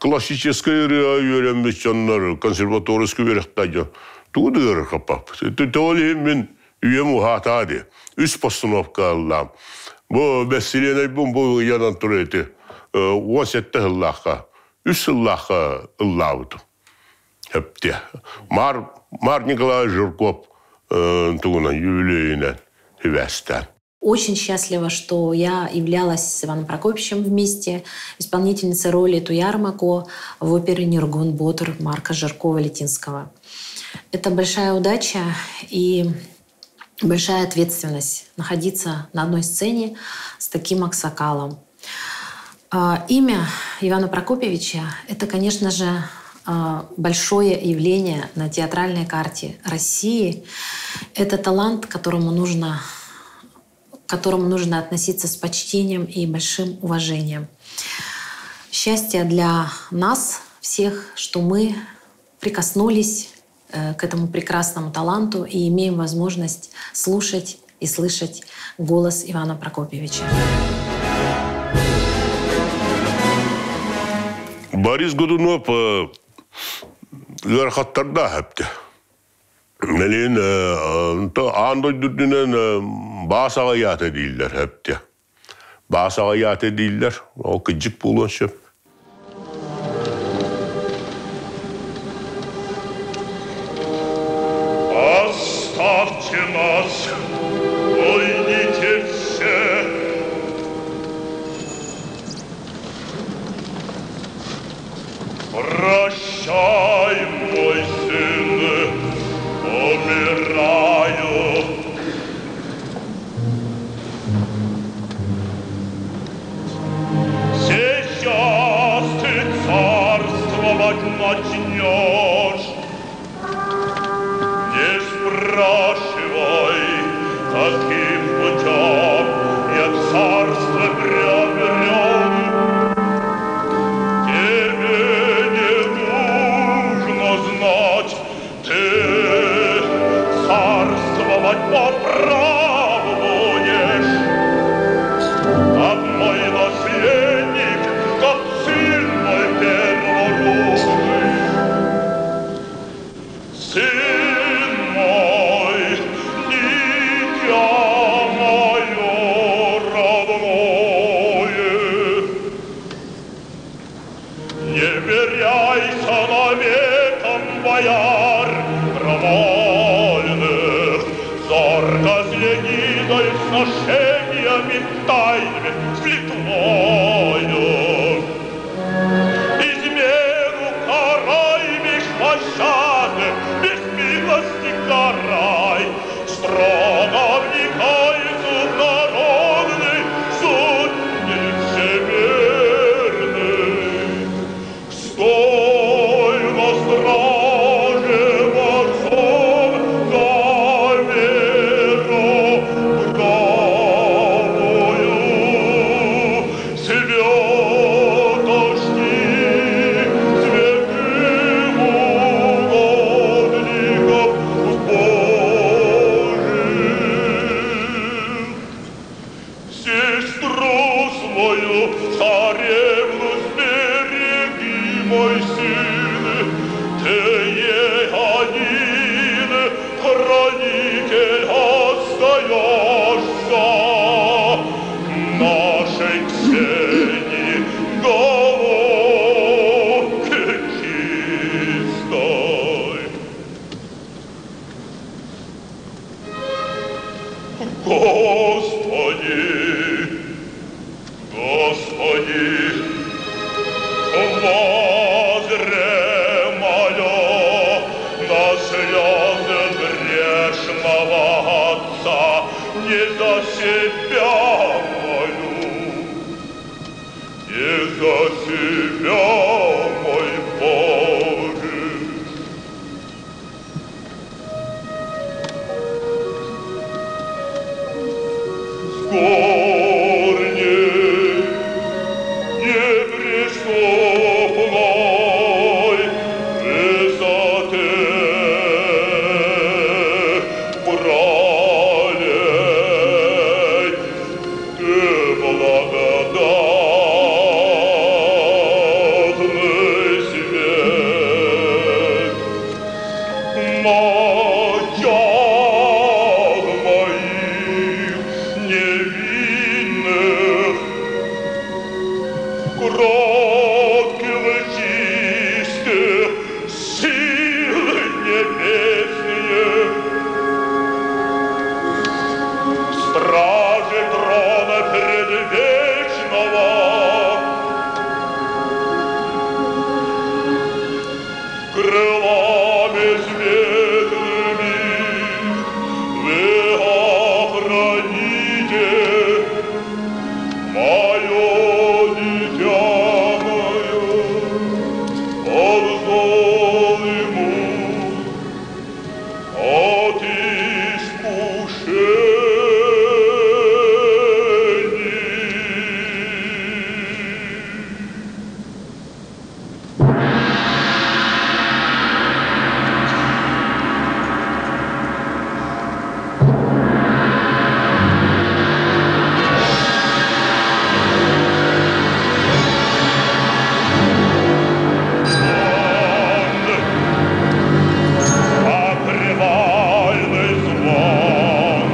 Классическай ырыа үөрэммит дьоннор, консерваторскай үөрэхтээх дьон тугу да ыарырҕаппаппыт. Тоҕо иһин мин үйэм уһаатаа дии. Үс постановка ыллаам. Бу бэссилиэнэйбин бу ыйанан турар ити 17 сыллаахха, үс сыллаахха ыллаабытым. Хөптө. Мар, Мар Николаевич Жирков тугунан юбилейинен хибэстэн. Очень счастлива, что я являлась с Иваном Прокопьевичем вместе, исполнительницей роли Туяр Мако в опере «Нюргун Ботур» Марка Жиркова-Литинского. Это большая удача и большая ответственность находиться на одной сцене с таким аксакалом. Имя Ивана Прокопьевича – это, конечно же, большое явление на театральной карте России. Это талант, к которому нужно относиться с почтением и большим уважением. Счастье для нас всех, что мы прикоснулись к этому прекрасному таланту и имеем возможность слушать и слышать голос Ивана Прокопьевича. Борис Годунов ыарахаттардаах эбит. Мэлин аан дойдутунан баас аҕыйаата дииллэр эбит. Баас аҕыйаата дииллэр, ол кыдьык буолуон сөп. Оставьте нас, уйдите все. Прощай, мой сын, умираю. Сейчас ты царствовать начнешь. Не спрашивай, каким путем я царство приобрел. Тебе не нужно знать, ты царствовать по праву будешь. Как мой наследник, как сын мой первородный. Сын мой, дитя мое родное, не веряйся наветам бояр крамольных, зорко следи за их сношениями тайными с Литвою. Измену карай без пощады, без милости карай, строго вникай в суд народный, суд не всемирный. Стой на страже борцом за веру правую, святости святых угодников Божиих. Сестру свою, царевну, сбереги, мой сын, ты ей один хранитель остаешься нашей Ксении головки чистой. Господи, Господи, воззре молю на слезы грешного отца, не за себя молю, не за себя, мой Боже. С горней неприступной высоты пролей ты благодатный Мое дитя мое, от зол и мук, от искушений. Покрывальный звон.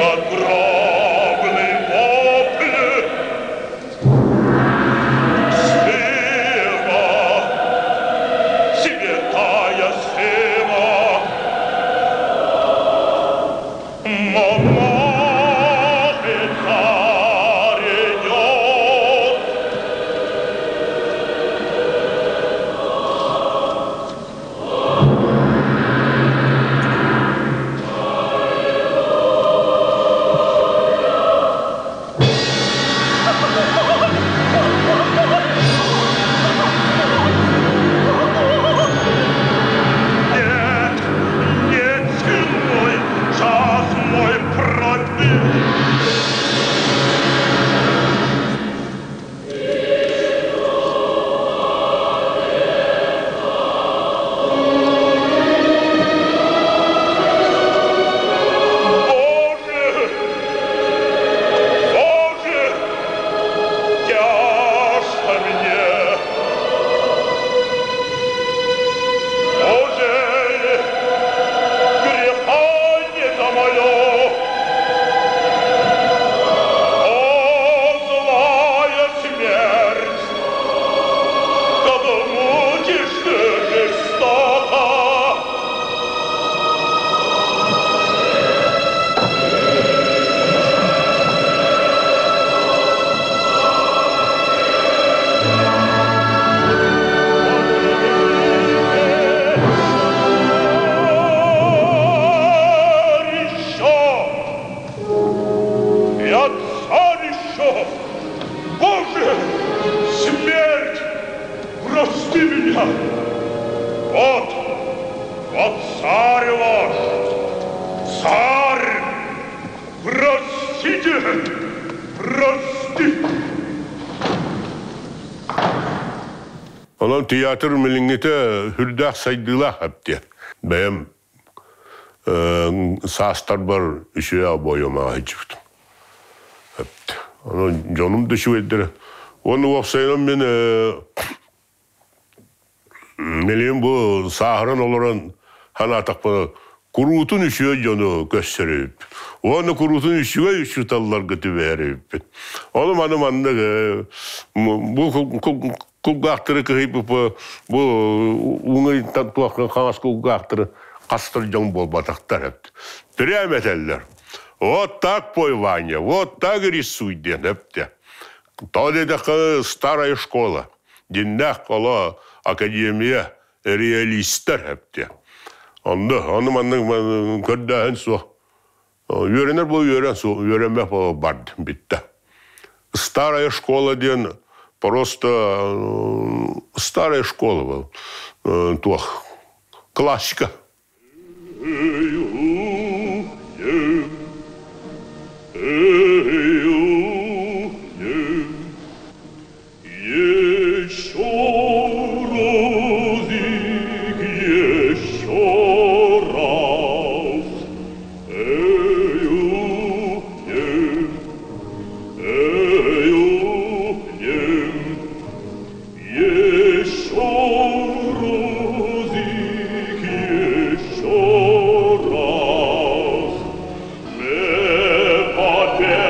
Надгробный вопль Сфема, святая Сфема, монах и царь идет. Нет, нет, сын мой, час мой пробил. Боже, Боже, тяжко мне. Ужели греха не замолю? О, злая смерть, как мучишь ты жестоко! Царь еще! Я царь еще! Боже, смерть, прости меня! Вот, вот царь ваш, царь, простите, прости! Онон театр билиҥҥитэ сүрдээх сайдыылаах эбит. Бэйэм саастарбар үчүгэй буойума сылдьыбытым. Онон дьонум да үчүгэйдэрэ. Уонна уопсайынан мин билигин бу сааһыран олорон санаатахпына куруутун үчүгэй дьону көрсөр эбиппин. Уонна куруутун үчүгэй учууталларга түбэһэр эбиппин. Ону маны маннык бу кулгаахтары кыһыйбыт бу уҥуйтан туохха хаҥас кулгаахтары хастар дьон буолбатахтар эбит. Прямо этэллэр. Вот так пой, Ваня, вот так рисуй диэн эптэ. То диэтэххэ старая школа. Дьиҥнээх оло академия реалистар эптэ. Онно, ону маннык көрдөөһүн суох. Үөрэнэр бу үөрэн суох, үөрэммэх бу барды бүттэ. Старая школа диэн просто старая школа был. Туох классика. Эй, у, е, эй, у, е, еще разик, еще раз. Эй, у, е, эй, у, е, еще разик, еще раз. Мы победили.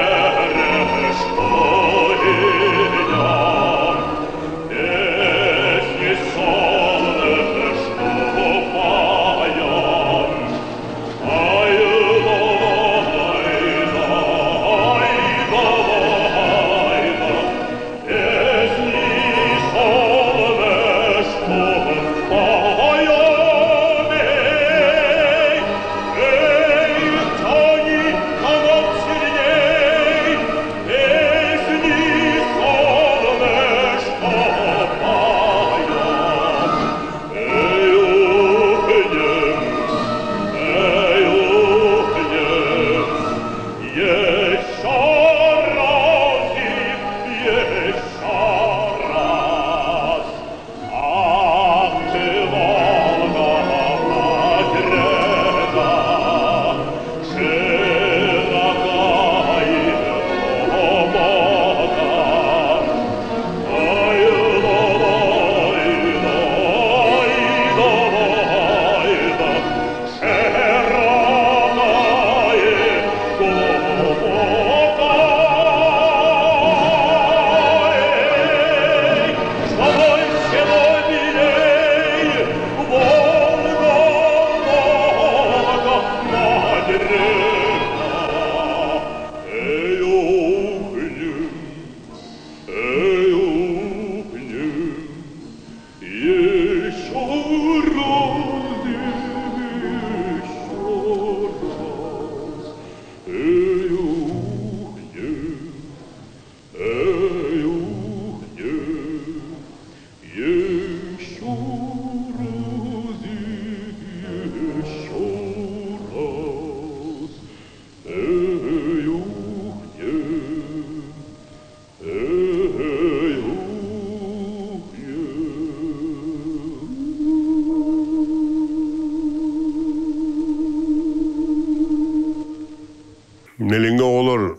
Билиҥҥи оҕолор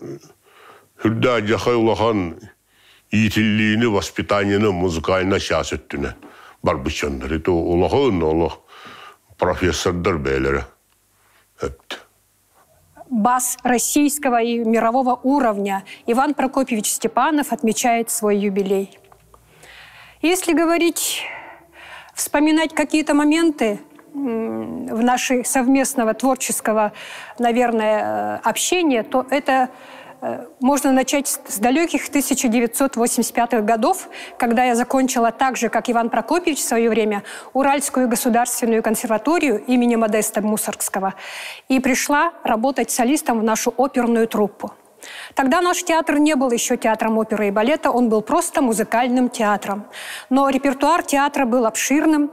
үрдээх дьахай улахан иитиллиини, воспитаниены музыкальнай чаас өттүнэн барбыт дьоннор. Это улахан олох профессордар бэйэлэрэ эпт. Бас российского и мирового уровня Иван Прокопьевич Степанов отмечает свой юбилей. Если говорить, вспоминать какие-то моменты в нашей совместного творческого, наверное, общения, то это можно начать с далеких 1985-х годов, когда я закончила так же, как Иван Прокопьевич в свое время, Уральскую государственную консерваторию имени Модеста Мусоргского и пришла работать солистом в нашу оперную труппу. Тогда наш театр не был еще театром оперы и балета, он был просто музыкальным театром. Но репертуар театра был обширным,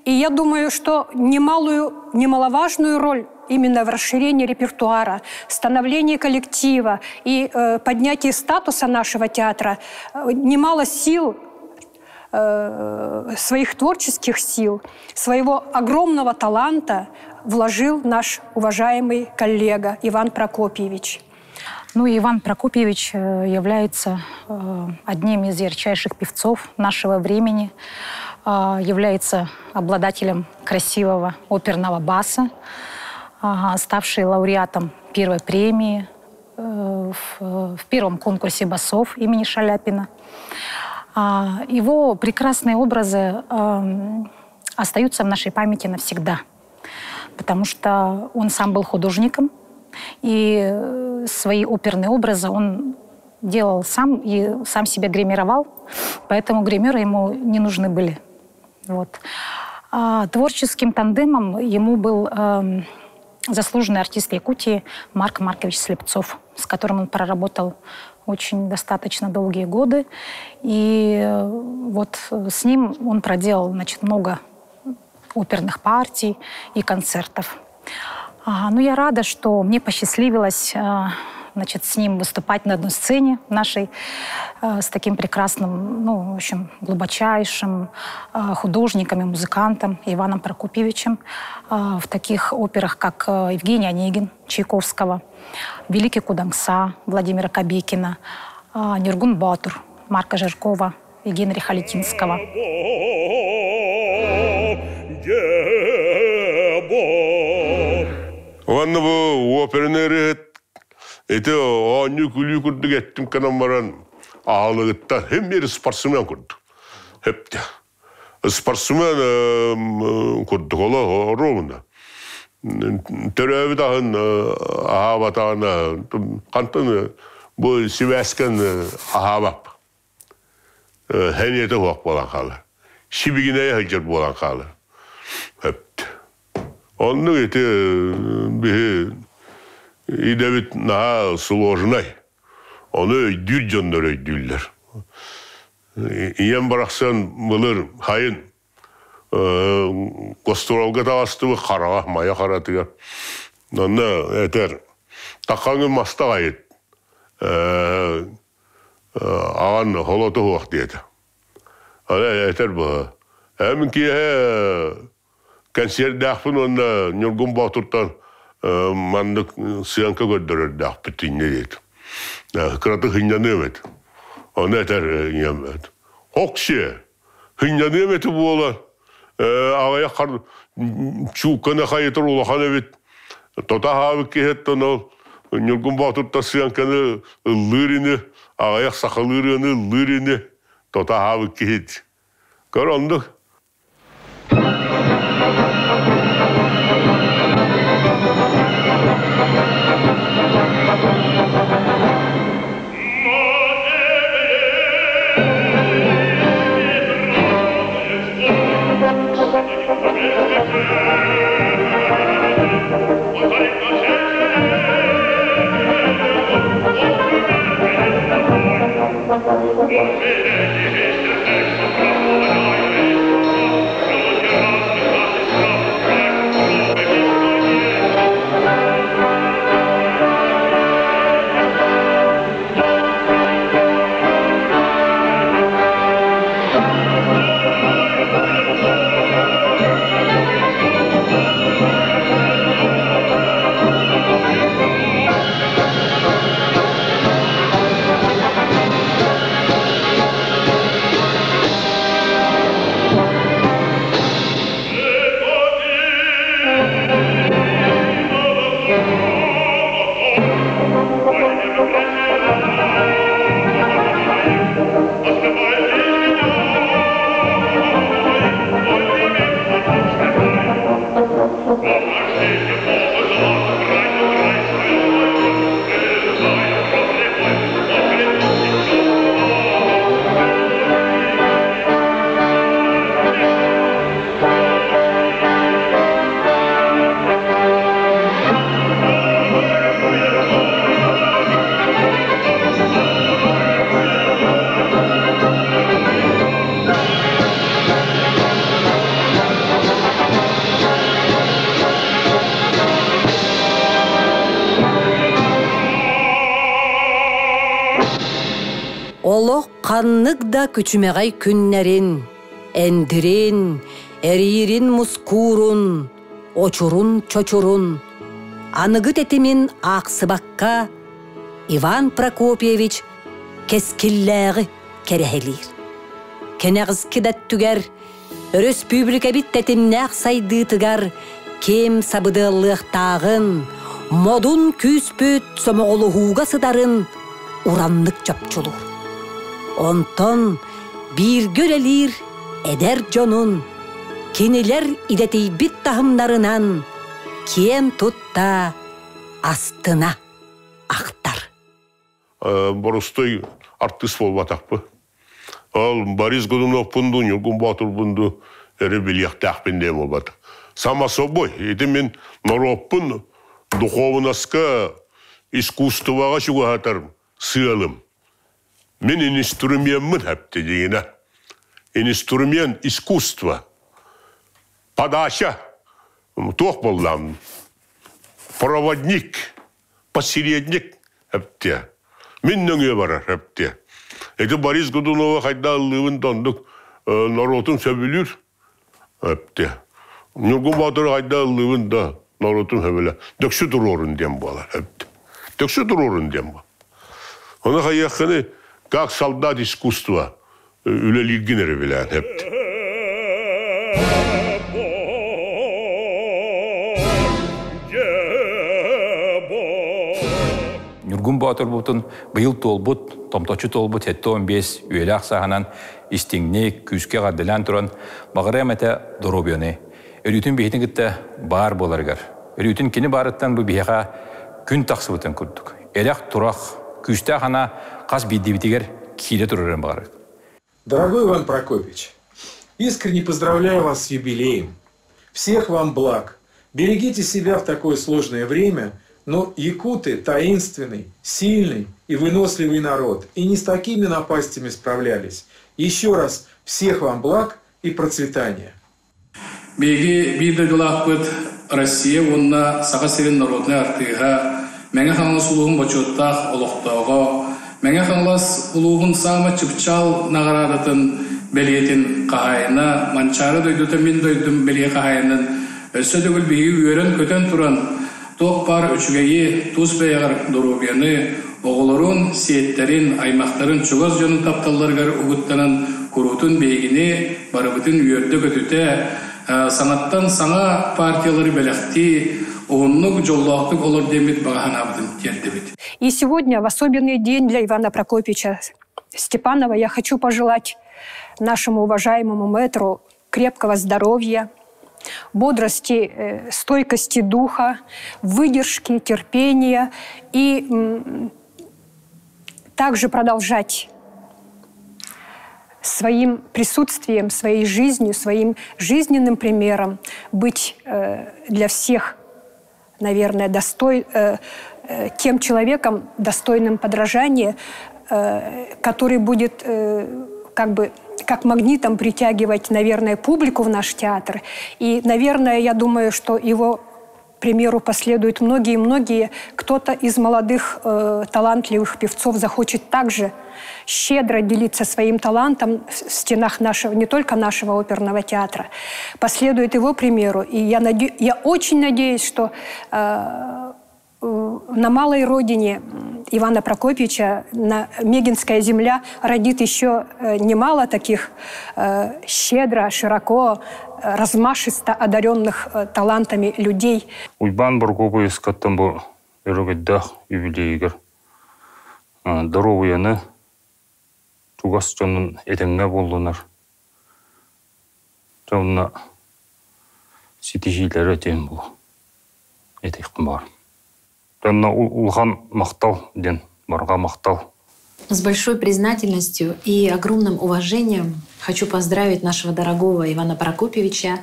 и я думаю, что немалую, немаловажную роль именно в расширении репертуара, становлении коллектива и поднятии статуса нашего театра немало сил, своих творческих сил, своего огромного таланта вложил наш уважаемый коллега Иван Прокопьевич. Ну, Иван Прокопьевич является одним из ярчайших певцов нашего времени, является обладателем красивого оперного баса, ставший лауреатом первой премии в первом конкурсе басов имени Шаляпина. Его прекрасные образы остаются в нашей памяти навсегда, потому что он сам был художником, и свои оперные образы он делал сам и сам себя гримировал, поэтому гримеры ему не нужны были. Вот. А творческим тандемом ему был заслуженный артист Якутии Марк Маркович Слепцов, с которым он проработал очень достаточно долгие годы. И вот с ним он проделал, значит, много оперных партий и концертов. Ну, я рада, что мне посчастливилось, значит, с ним выступать на одной сцене нашей, с таким прекрасным, ну, в общем, глубочайшим художником и музыкантом Иваном Прокопьевичем в таких операх, как Евгений Онегин Чайковского, Великий Кудангса Владимира Кобекина, Нюргун Батур Марка Жиркова и Генриха Литинского. Уонна бу операны ырыһыт ити оонньуу күлүү курдук эттим канан баран аалыгыттан хим бир спортсмен курдук. Хепте. Спортсмен курдук ола ровно. Төрөөбүт аһын аһаабатаҕына хантан бу сибээскэн аһаабап. Хэниэтэ хуох буолан хаалар. Сибигинэйэ сылдьар буолан хаалар. Хепте. Оннук ити биһи идэбит наһаа сложнай. Ону өйдүүр дьоннор өйдүүллэр. Ийэм барахсан былыр хайын гостуруолга таҕыстыбыт хараҕа майа харатыгар. Онно этэр таххаҥы маста айыт аҕан холото суох диэтэ. Этэр быһа. Эм киэһэ кэнсиэрдээхпин уонна Ньургун Боотуртан маннык сыаҥка көрдөрөрдөөхпүт инньэ диэтим. Кыратык сынньаныам этим. Ону этэр ийэм Хоксиэ, сынньаныам этэ буолан, аҕыйах хар чуукканы хайытар улахан эбит. Тото аһаабыт киһиттэн ол Ньургун Боотуртан сыаҥканы ыллыыр ини, аҕыйах сахалыы ырыаны ыллыыр ини, тото аһаабыт киһит. Көр оннук. Олох ханнык да күчүмэҕэй күннэрин, эндирин, эриирин мускуурун, очурун-чочурун, аныгы тэтимин аахсыбакка Иван Прокопьевич кэскиллээҕи кэрэһэлиир. Кэнэҕиски да өттүгэр өрөспүүбүлүкэбит тэтимнээх сайдыытыгар ким сабыдыаллыахтааҕын, модун күүспүт сомоҕолоһууга сытарын ураннык чопчулуур. Онтон бииргэ үлэлиир эдэр дьонун кинилэр идэтийбит таһымнарынан киэн тутта астына ахтар. Боростой артыыс буолбатахпын. Ол Борис Годуновпун дуу, Ньургун Боотурбун дуу өрө билиэхтээхпин диэн буолбатах. Само собой, ити мин норуоппун духуобунаска, искусствоҕа чугаһатар сыалым. Мин инструмеммын хэпти дигинэ. Инструмент искусства. Подача. Туох буоллаам? Проводник. Посередник эптиэ. Мин нөҥүө барар эптиэ. Ити Борис Годунова хайда ыллыыбын да оннук норуотун сөбүлүүр эптиэ. Ньургун Боотуру хайда ыллыыбын да норуотун сөбүлэ. Дөксү туруорун диэн буолар эптиэ. Дөксү туруорун диэн буолар. Ону хайыаххыны как солдат искусства үлэлииргин эрэ билээн эптэ. Ньургун Боотурбутун быйыл туолбут, томточу туолбут 75 үйэлээх сааһынан истиҥник, күүскэ эҕэрдэлээн туран, баҕарыам этэ доруобуйаны. Өрүүтүн биһитин кытта баар буоларыгар. Өрүүтүн кини баарыттан бу биһиэхэ күн тахсыбытын курдук. Эрэх-турах, күүстээх ана хас биирдиибитигэр киирэ турарын баҕарабыт. Дорогой Иван Прокопьевич, искренне поздравляю вас с юбилеем. Всех вам благ. Берегите себя в такое сложное время, но якуты таинственный, сильный и выносливый народ, и не с такими напастями справлялись. Еще раз всех вам благ и процветания. Биһиги биир дойдулаахпыт Россия уонна Саха сирин народнай артыыһа, Мэҥэ Хаҥалас улууһун бочуоттаах олохтооҕо, Мэҥэ Хаҥалас улууһун саамай чыпчаал наҕараадатын бэлиэтин хаһаайына, Манчаары дойдута мин дойдум бэлиэ хаһаайынын өссө төгүл биһиги үөрэн-көтөн туран туох баар үчүгэйи, тус бэйэҕэр доруобуйаны, оҕолорун, сиэттэрин, аймахтарын, чугас дьонун тапталларыгар угуттанан куруутун биһигини барыбытын үөрдэ-көтүтэ, саҥаттан саҥа партиялары бэлэхтии, уһуннук, дьоллоохтук олор диэммит баҕа санаабытын тиэрдэбит. И сегодня в особенный день для Ивана Прокопьевича Степанова я хочу пожелать нашему уважаемому мэтру крепкого здоровья, бодрости, стойкости духа, выдержки, терпения и также продолжать своим присутствием, своей жизнью, своим жизненным примером быть для всех, наверное, тем человеком, достойным подражания, который будет как бы как магнитом притягивать, наверное, публику в наш театр. И, наверное, я думаю, что его примеру последуют многие-многие. Кто-то из молодых талантливых певцов захочет также щедро делиться своим талантом в стенах нашего, не только нашего оперного театра. Последует его примеру. И я очень надеюсь, что на малой родине Ивана Прокопьевича, на Мегинская земля, родит еще немало таких щедро, широко, размашисто одаренных талантами людей. Уйбаан Борокуопуйустан бу өрөгөйдөөх юбилейыгар доруобуйаны, чугас дьонун этэҥҥэ буоллуннар. Дьонна ситиһиилэри этиэн бу этиэхпин баҕар. Дьонно улахан махтал диэн барҕа махтал. С большой признательностью и огромным уважением хочу поздравить нашего дорогого Ивана Прокопьевича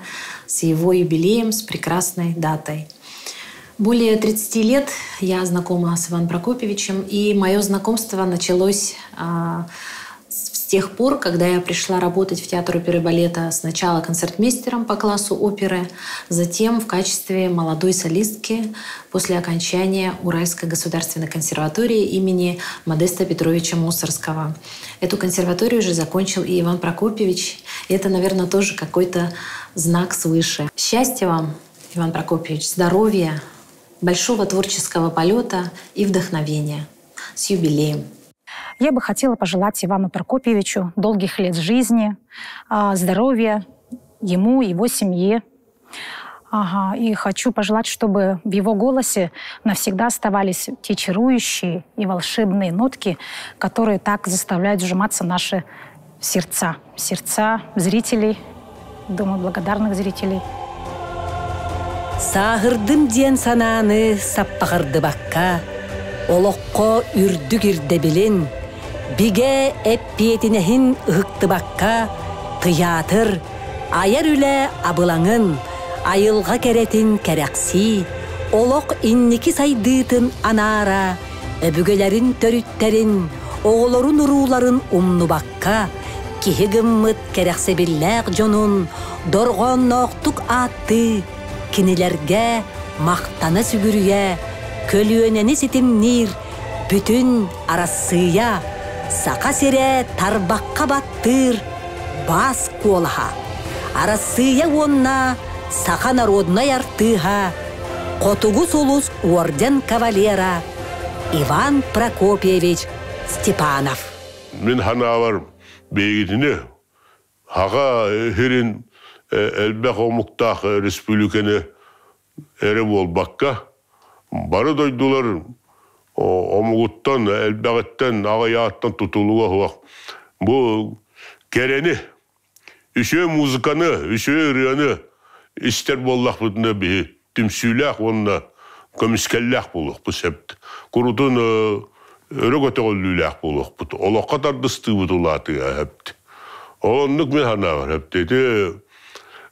с его юбилеем, с прекрасной датой. Более 30 лет я знакома с Иваном Прокопьевичем, и мое знакомство началось с тех пор, когда я пришла работать в театр оперы и балета сначала концертмейстером по классу оперы, затем в качестве молодой солистки после окончания Уральской государственной консерватории имени Модеста Петровича Мусоргского. Эту консерваторию же закончил и Иван Прокопьевич. И это, наверное, тоже какой-то знак свыше. Счастья вам, Иван Прокопьевич, здоровья, большого творческого полета и вдохновения. С юбилеем! Я бы хотела пожелать Ивану Прокопьевичу долгих лет жизни, здоровья ему, его семье. Ага, и хочу пожелать, чтобы в его голосе навсегда оставались те чарующие и волшебные нотки, которые так заставляют сжиматься наши сердца. Сердца зрителей, думаю, благодарных зрителей. Сааһырдым диэн санааны саппаҕырдыбакка, олоххо үрдүк ирдэбилин, бигэ эппиэтинэһин ыһыктыбакка, тыйаатыр, айар үлэ абылаҥын, айылҕа кэрэтин кэрэхсии, олох инники сайдыытын анаара, өбүгэлэрин төрүттэрин, оҕолорун урууларын умнубакка, киһи гыммыт кэрэхсэбиллээх дьонун дорҕоонноохтук ааттыы, кинилэргэ махтана сүгүрүйэ, көлүөнэни ситимниир бүтүн Арассыыйа, Саха сирэ тарбахха баттыыр бас куолаһа, Арассыыйа уонна саха народнай артыыһа, Хотугу сулус орден кавалера Иван Прокопьевич Степанов. Мин санаабар биһигитини Саха сирин элбэх омуктаах республиканы эрэ буолбакка, бары дойдулар омугуттан, элбэҕиттэн, аҕыйаҕыттан тутулуга суох. Бу кэрэни, үчүгэй музыканы, үчүгэй ырыаны истэр буоллахпытына биһи түмсүүлээх уонна көмүскэллээх буолуохпут сөп. Курутун өрө көтөҕүллүүлээх буолуохпут. Олоххо тардыстыыбыт улаатыа сөп. Оннук мин санаабар сөп. Ити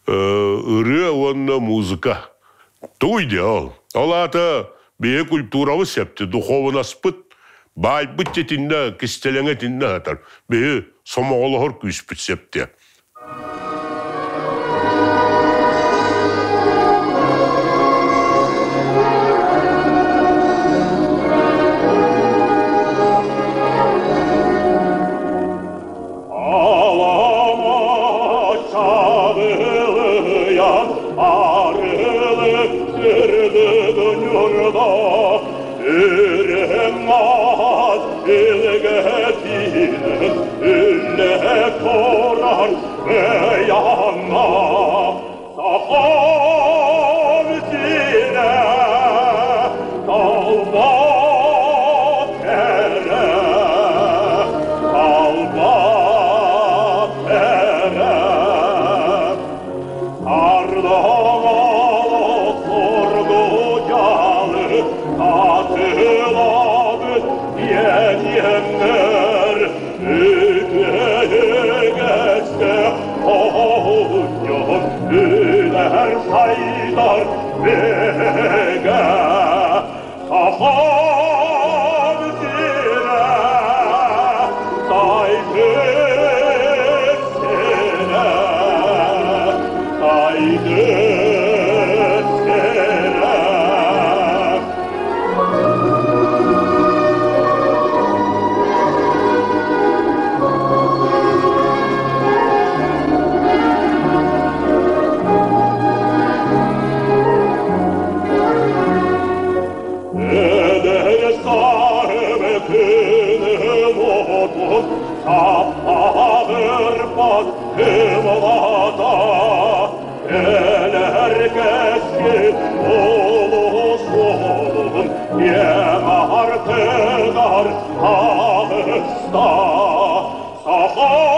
ырыа уонна музыка. Тугуй диэ ол? Ол аата биһи культурабыт сөптү, духовнаспыт, баайбыт итиннэ, кистэлэҥэ итиннэ сытар. Биһи сомоҕолоһор күүспүт сөптү. Саппағырбат кымлата, Кэлэр кэскил улусун Киэҥ артыгар таҕыста. Саха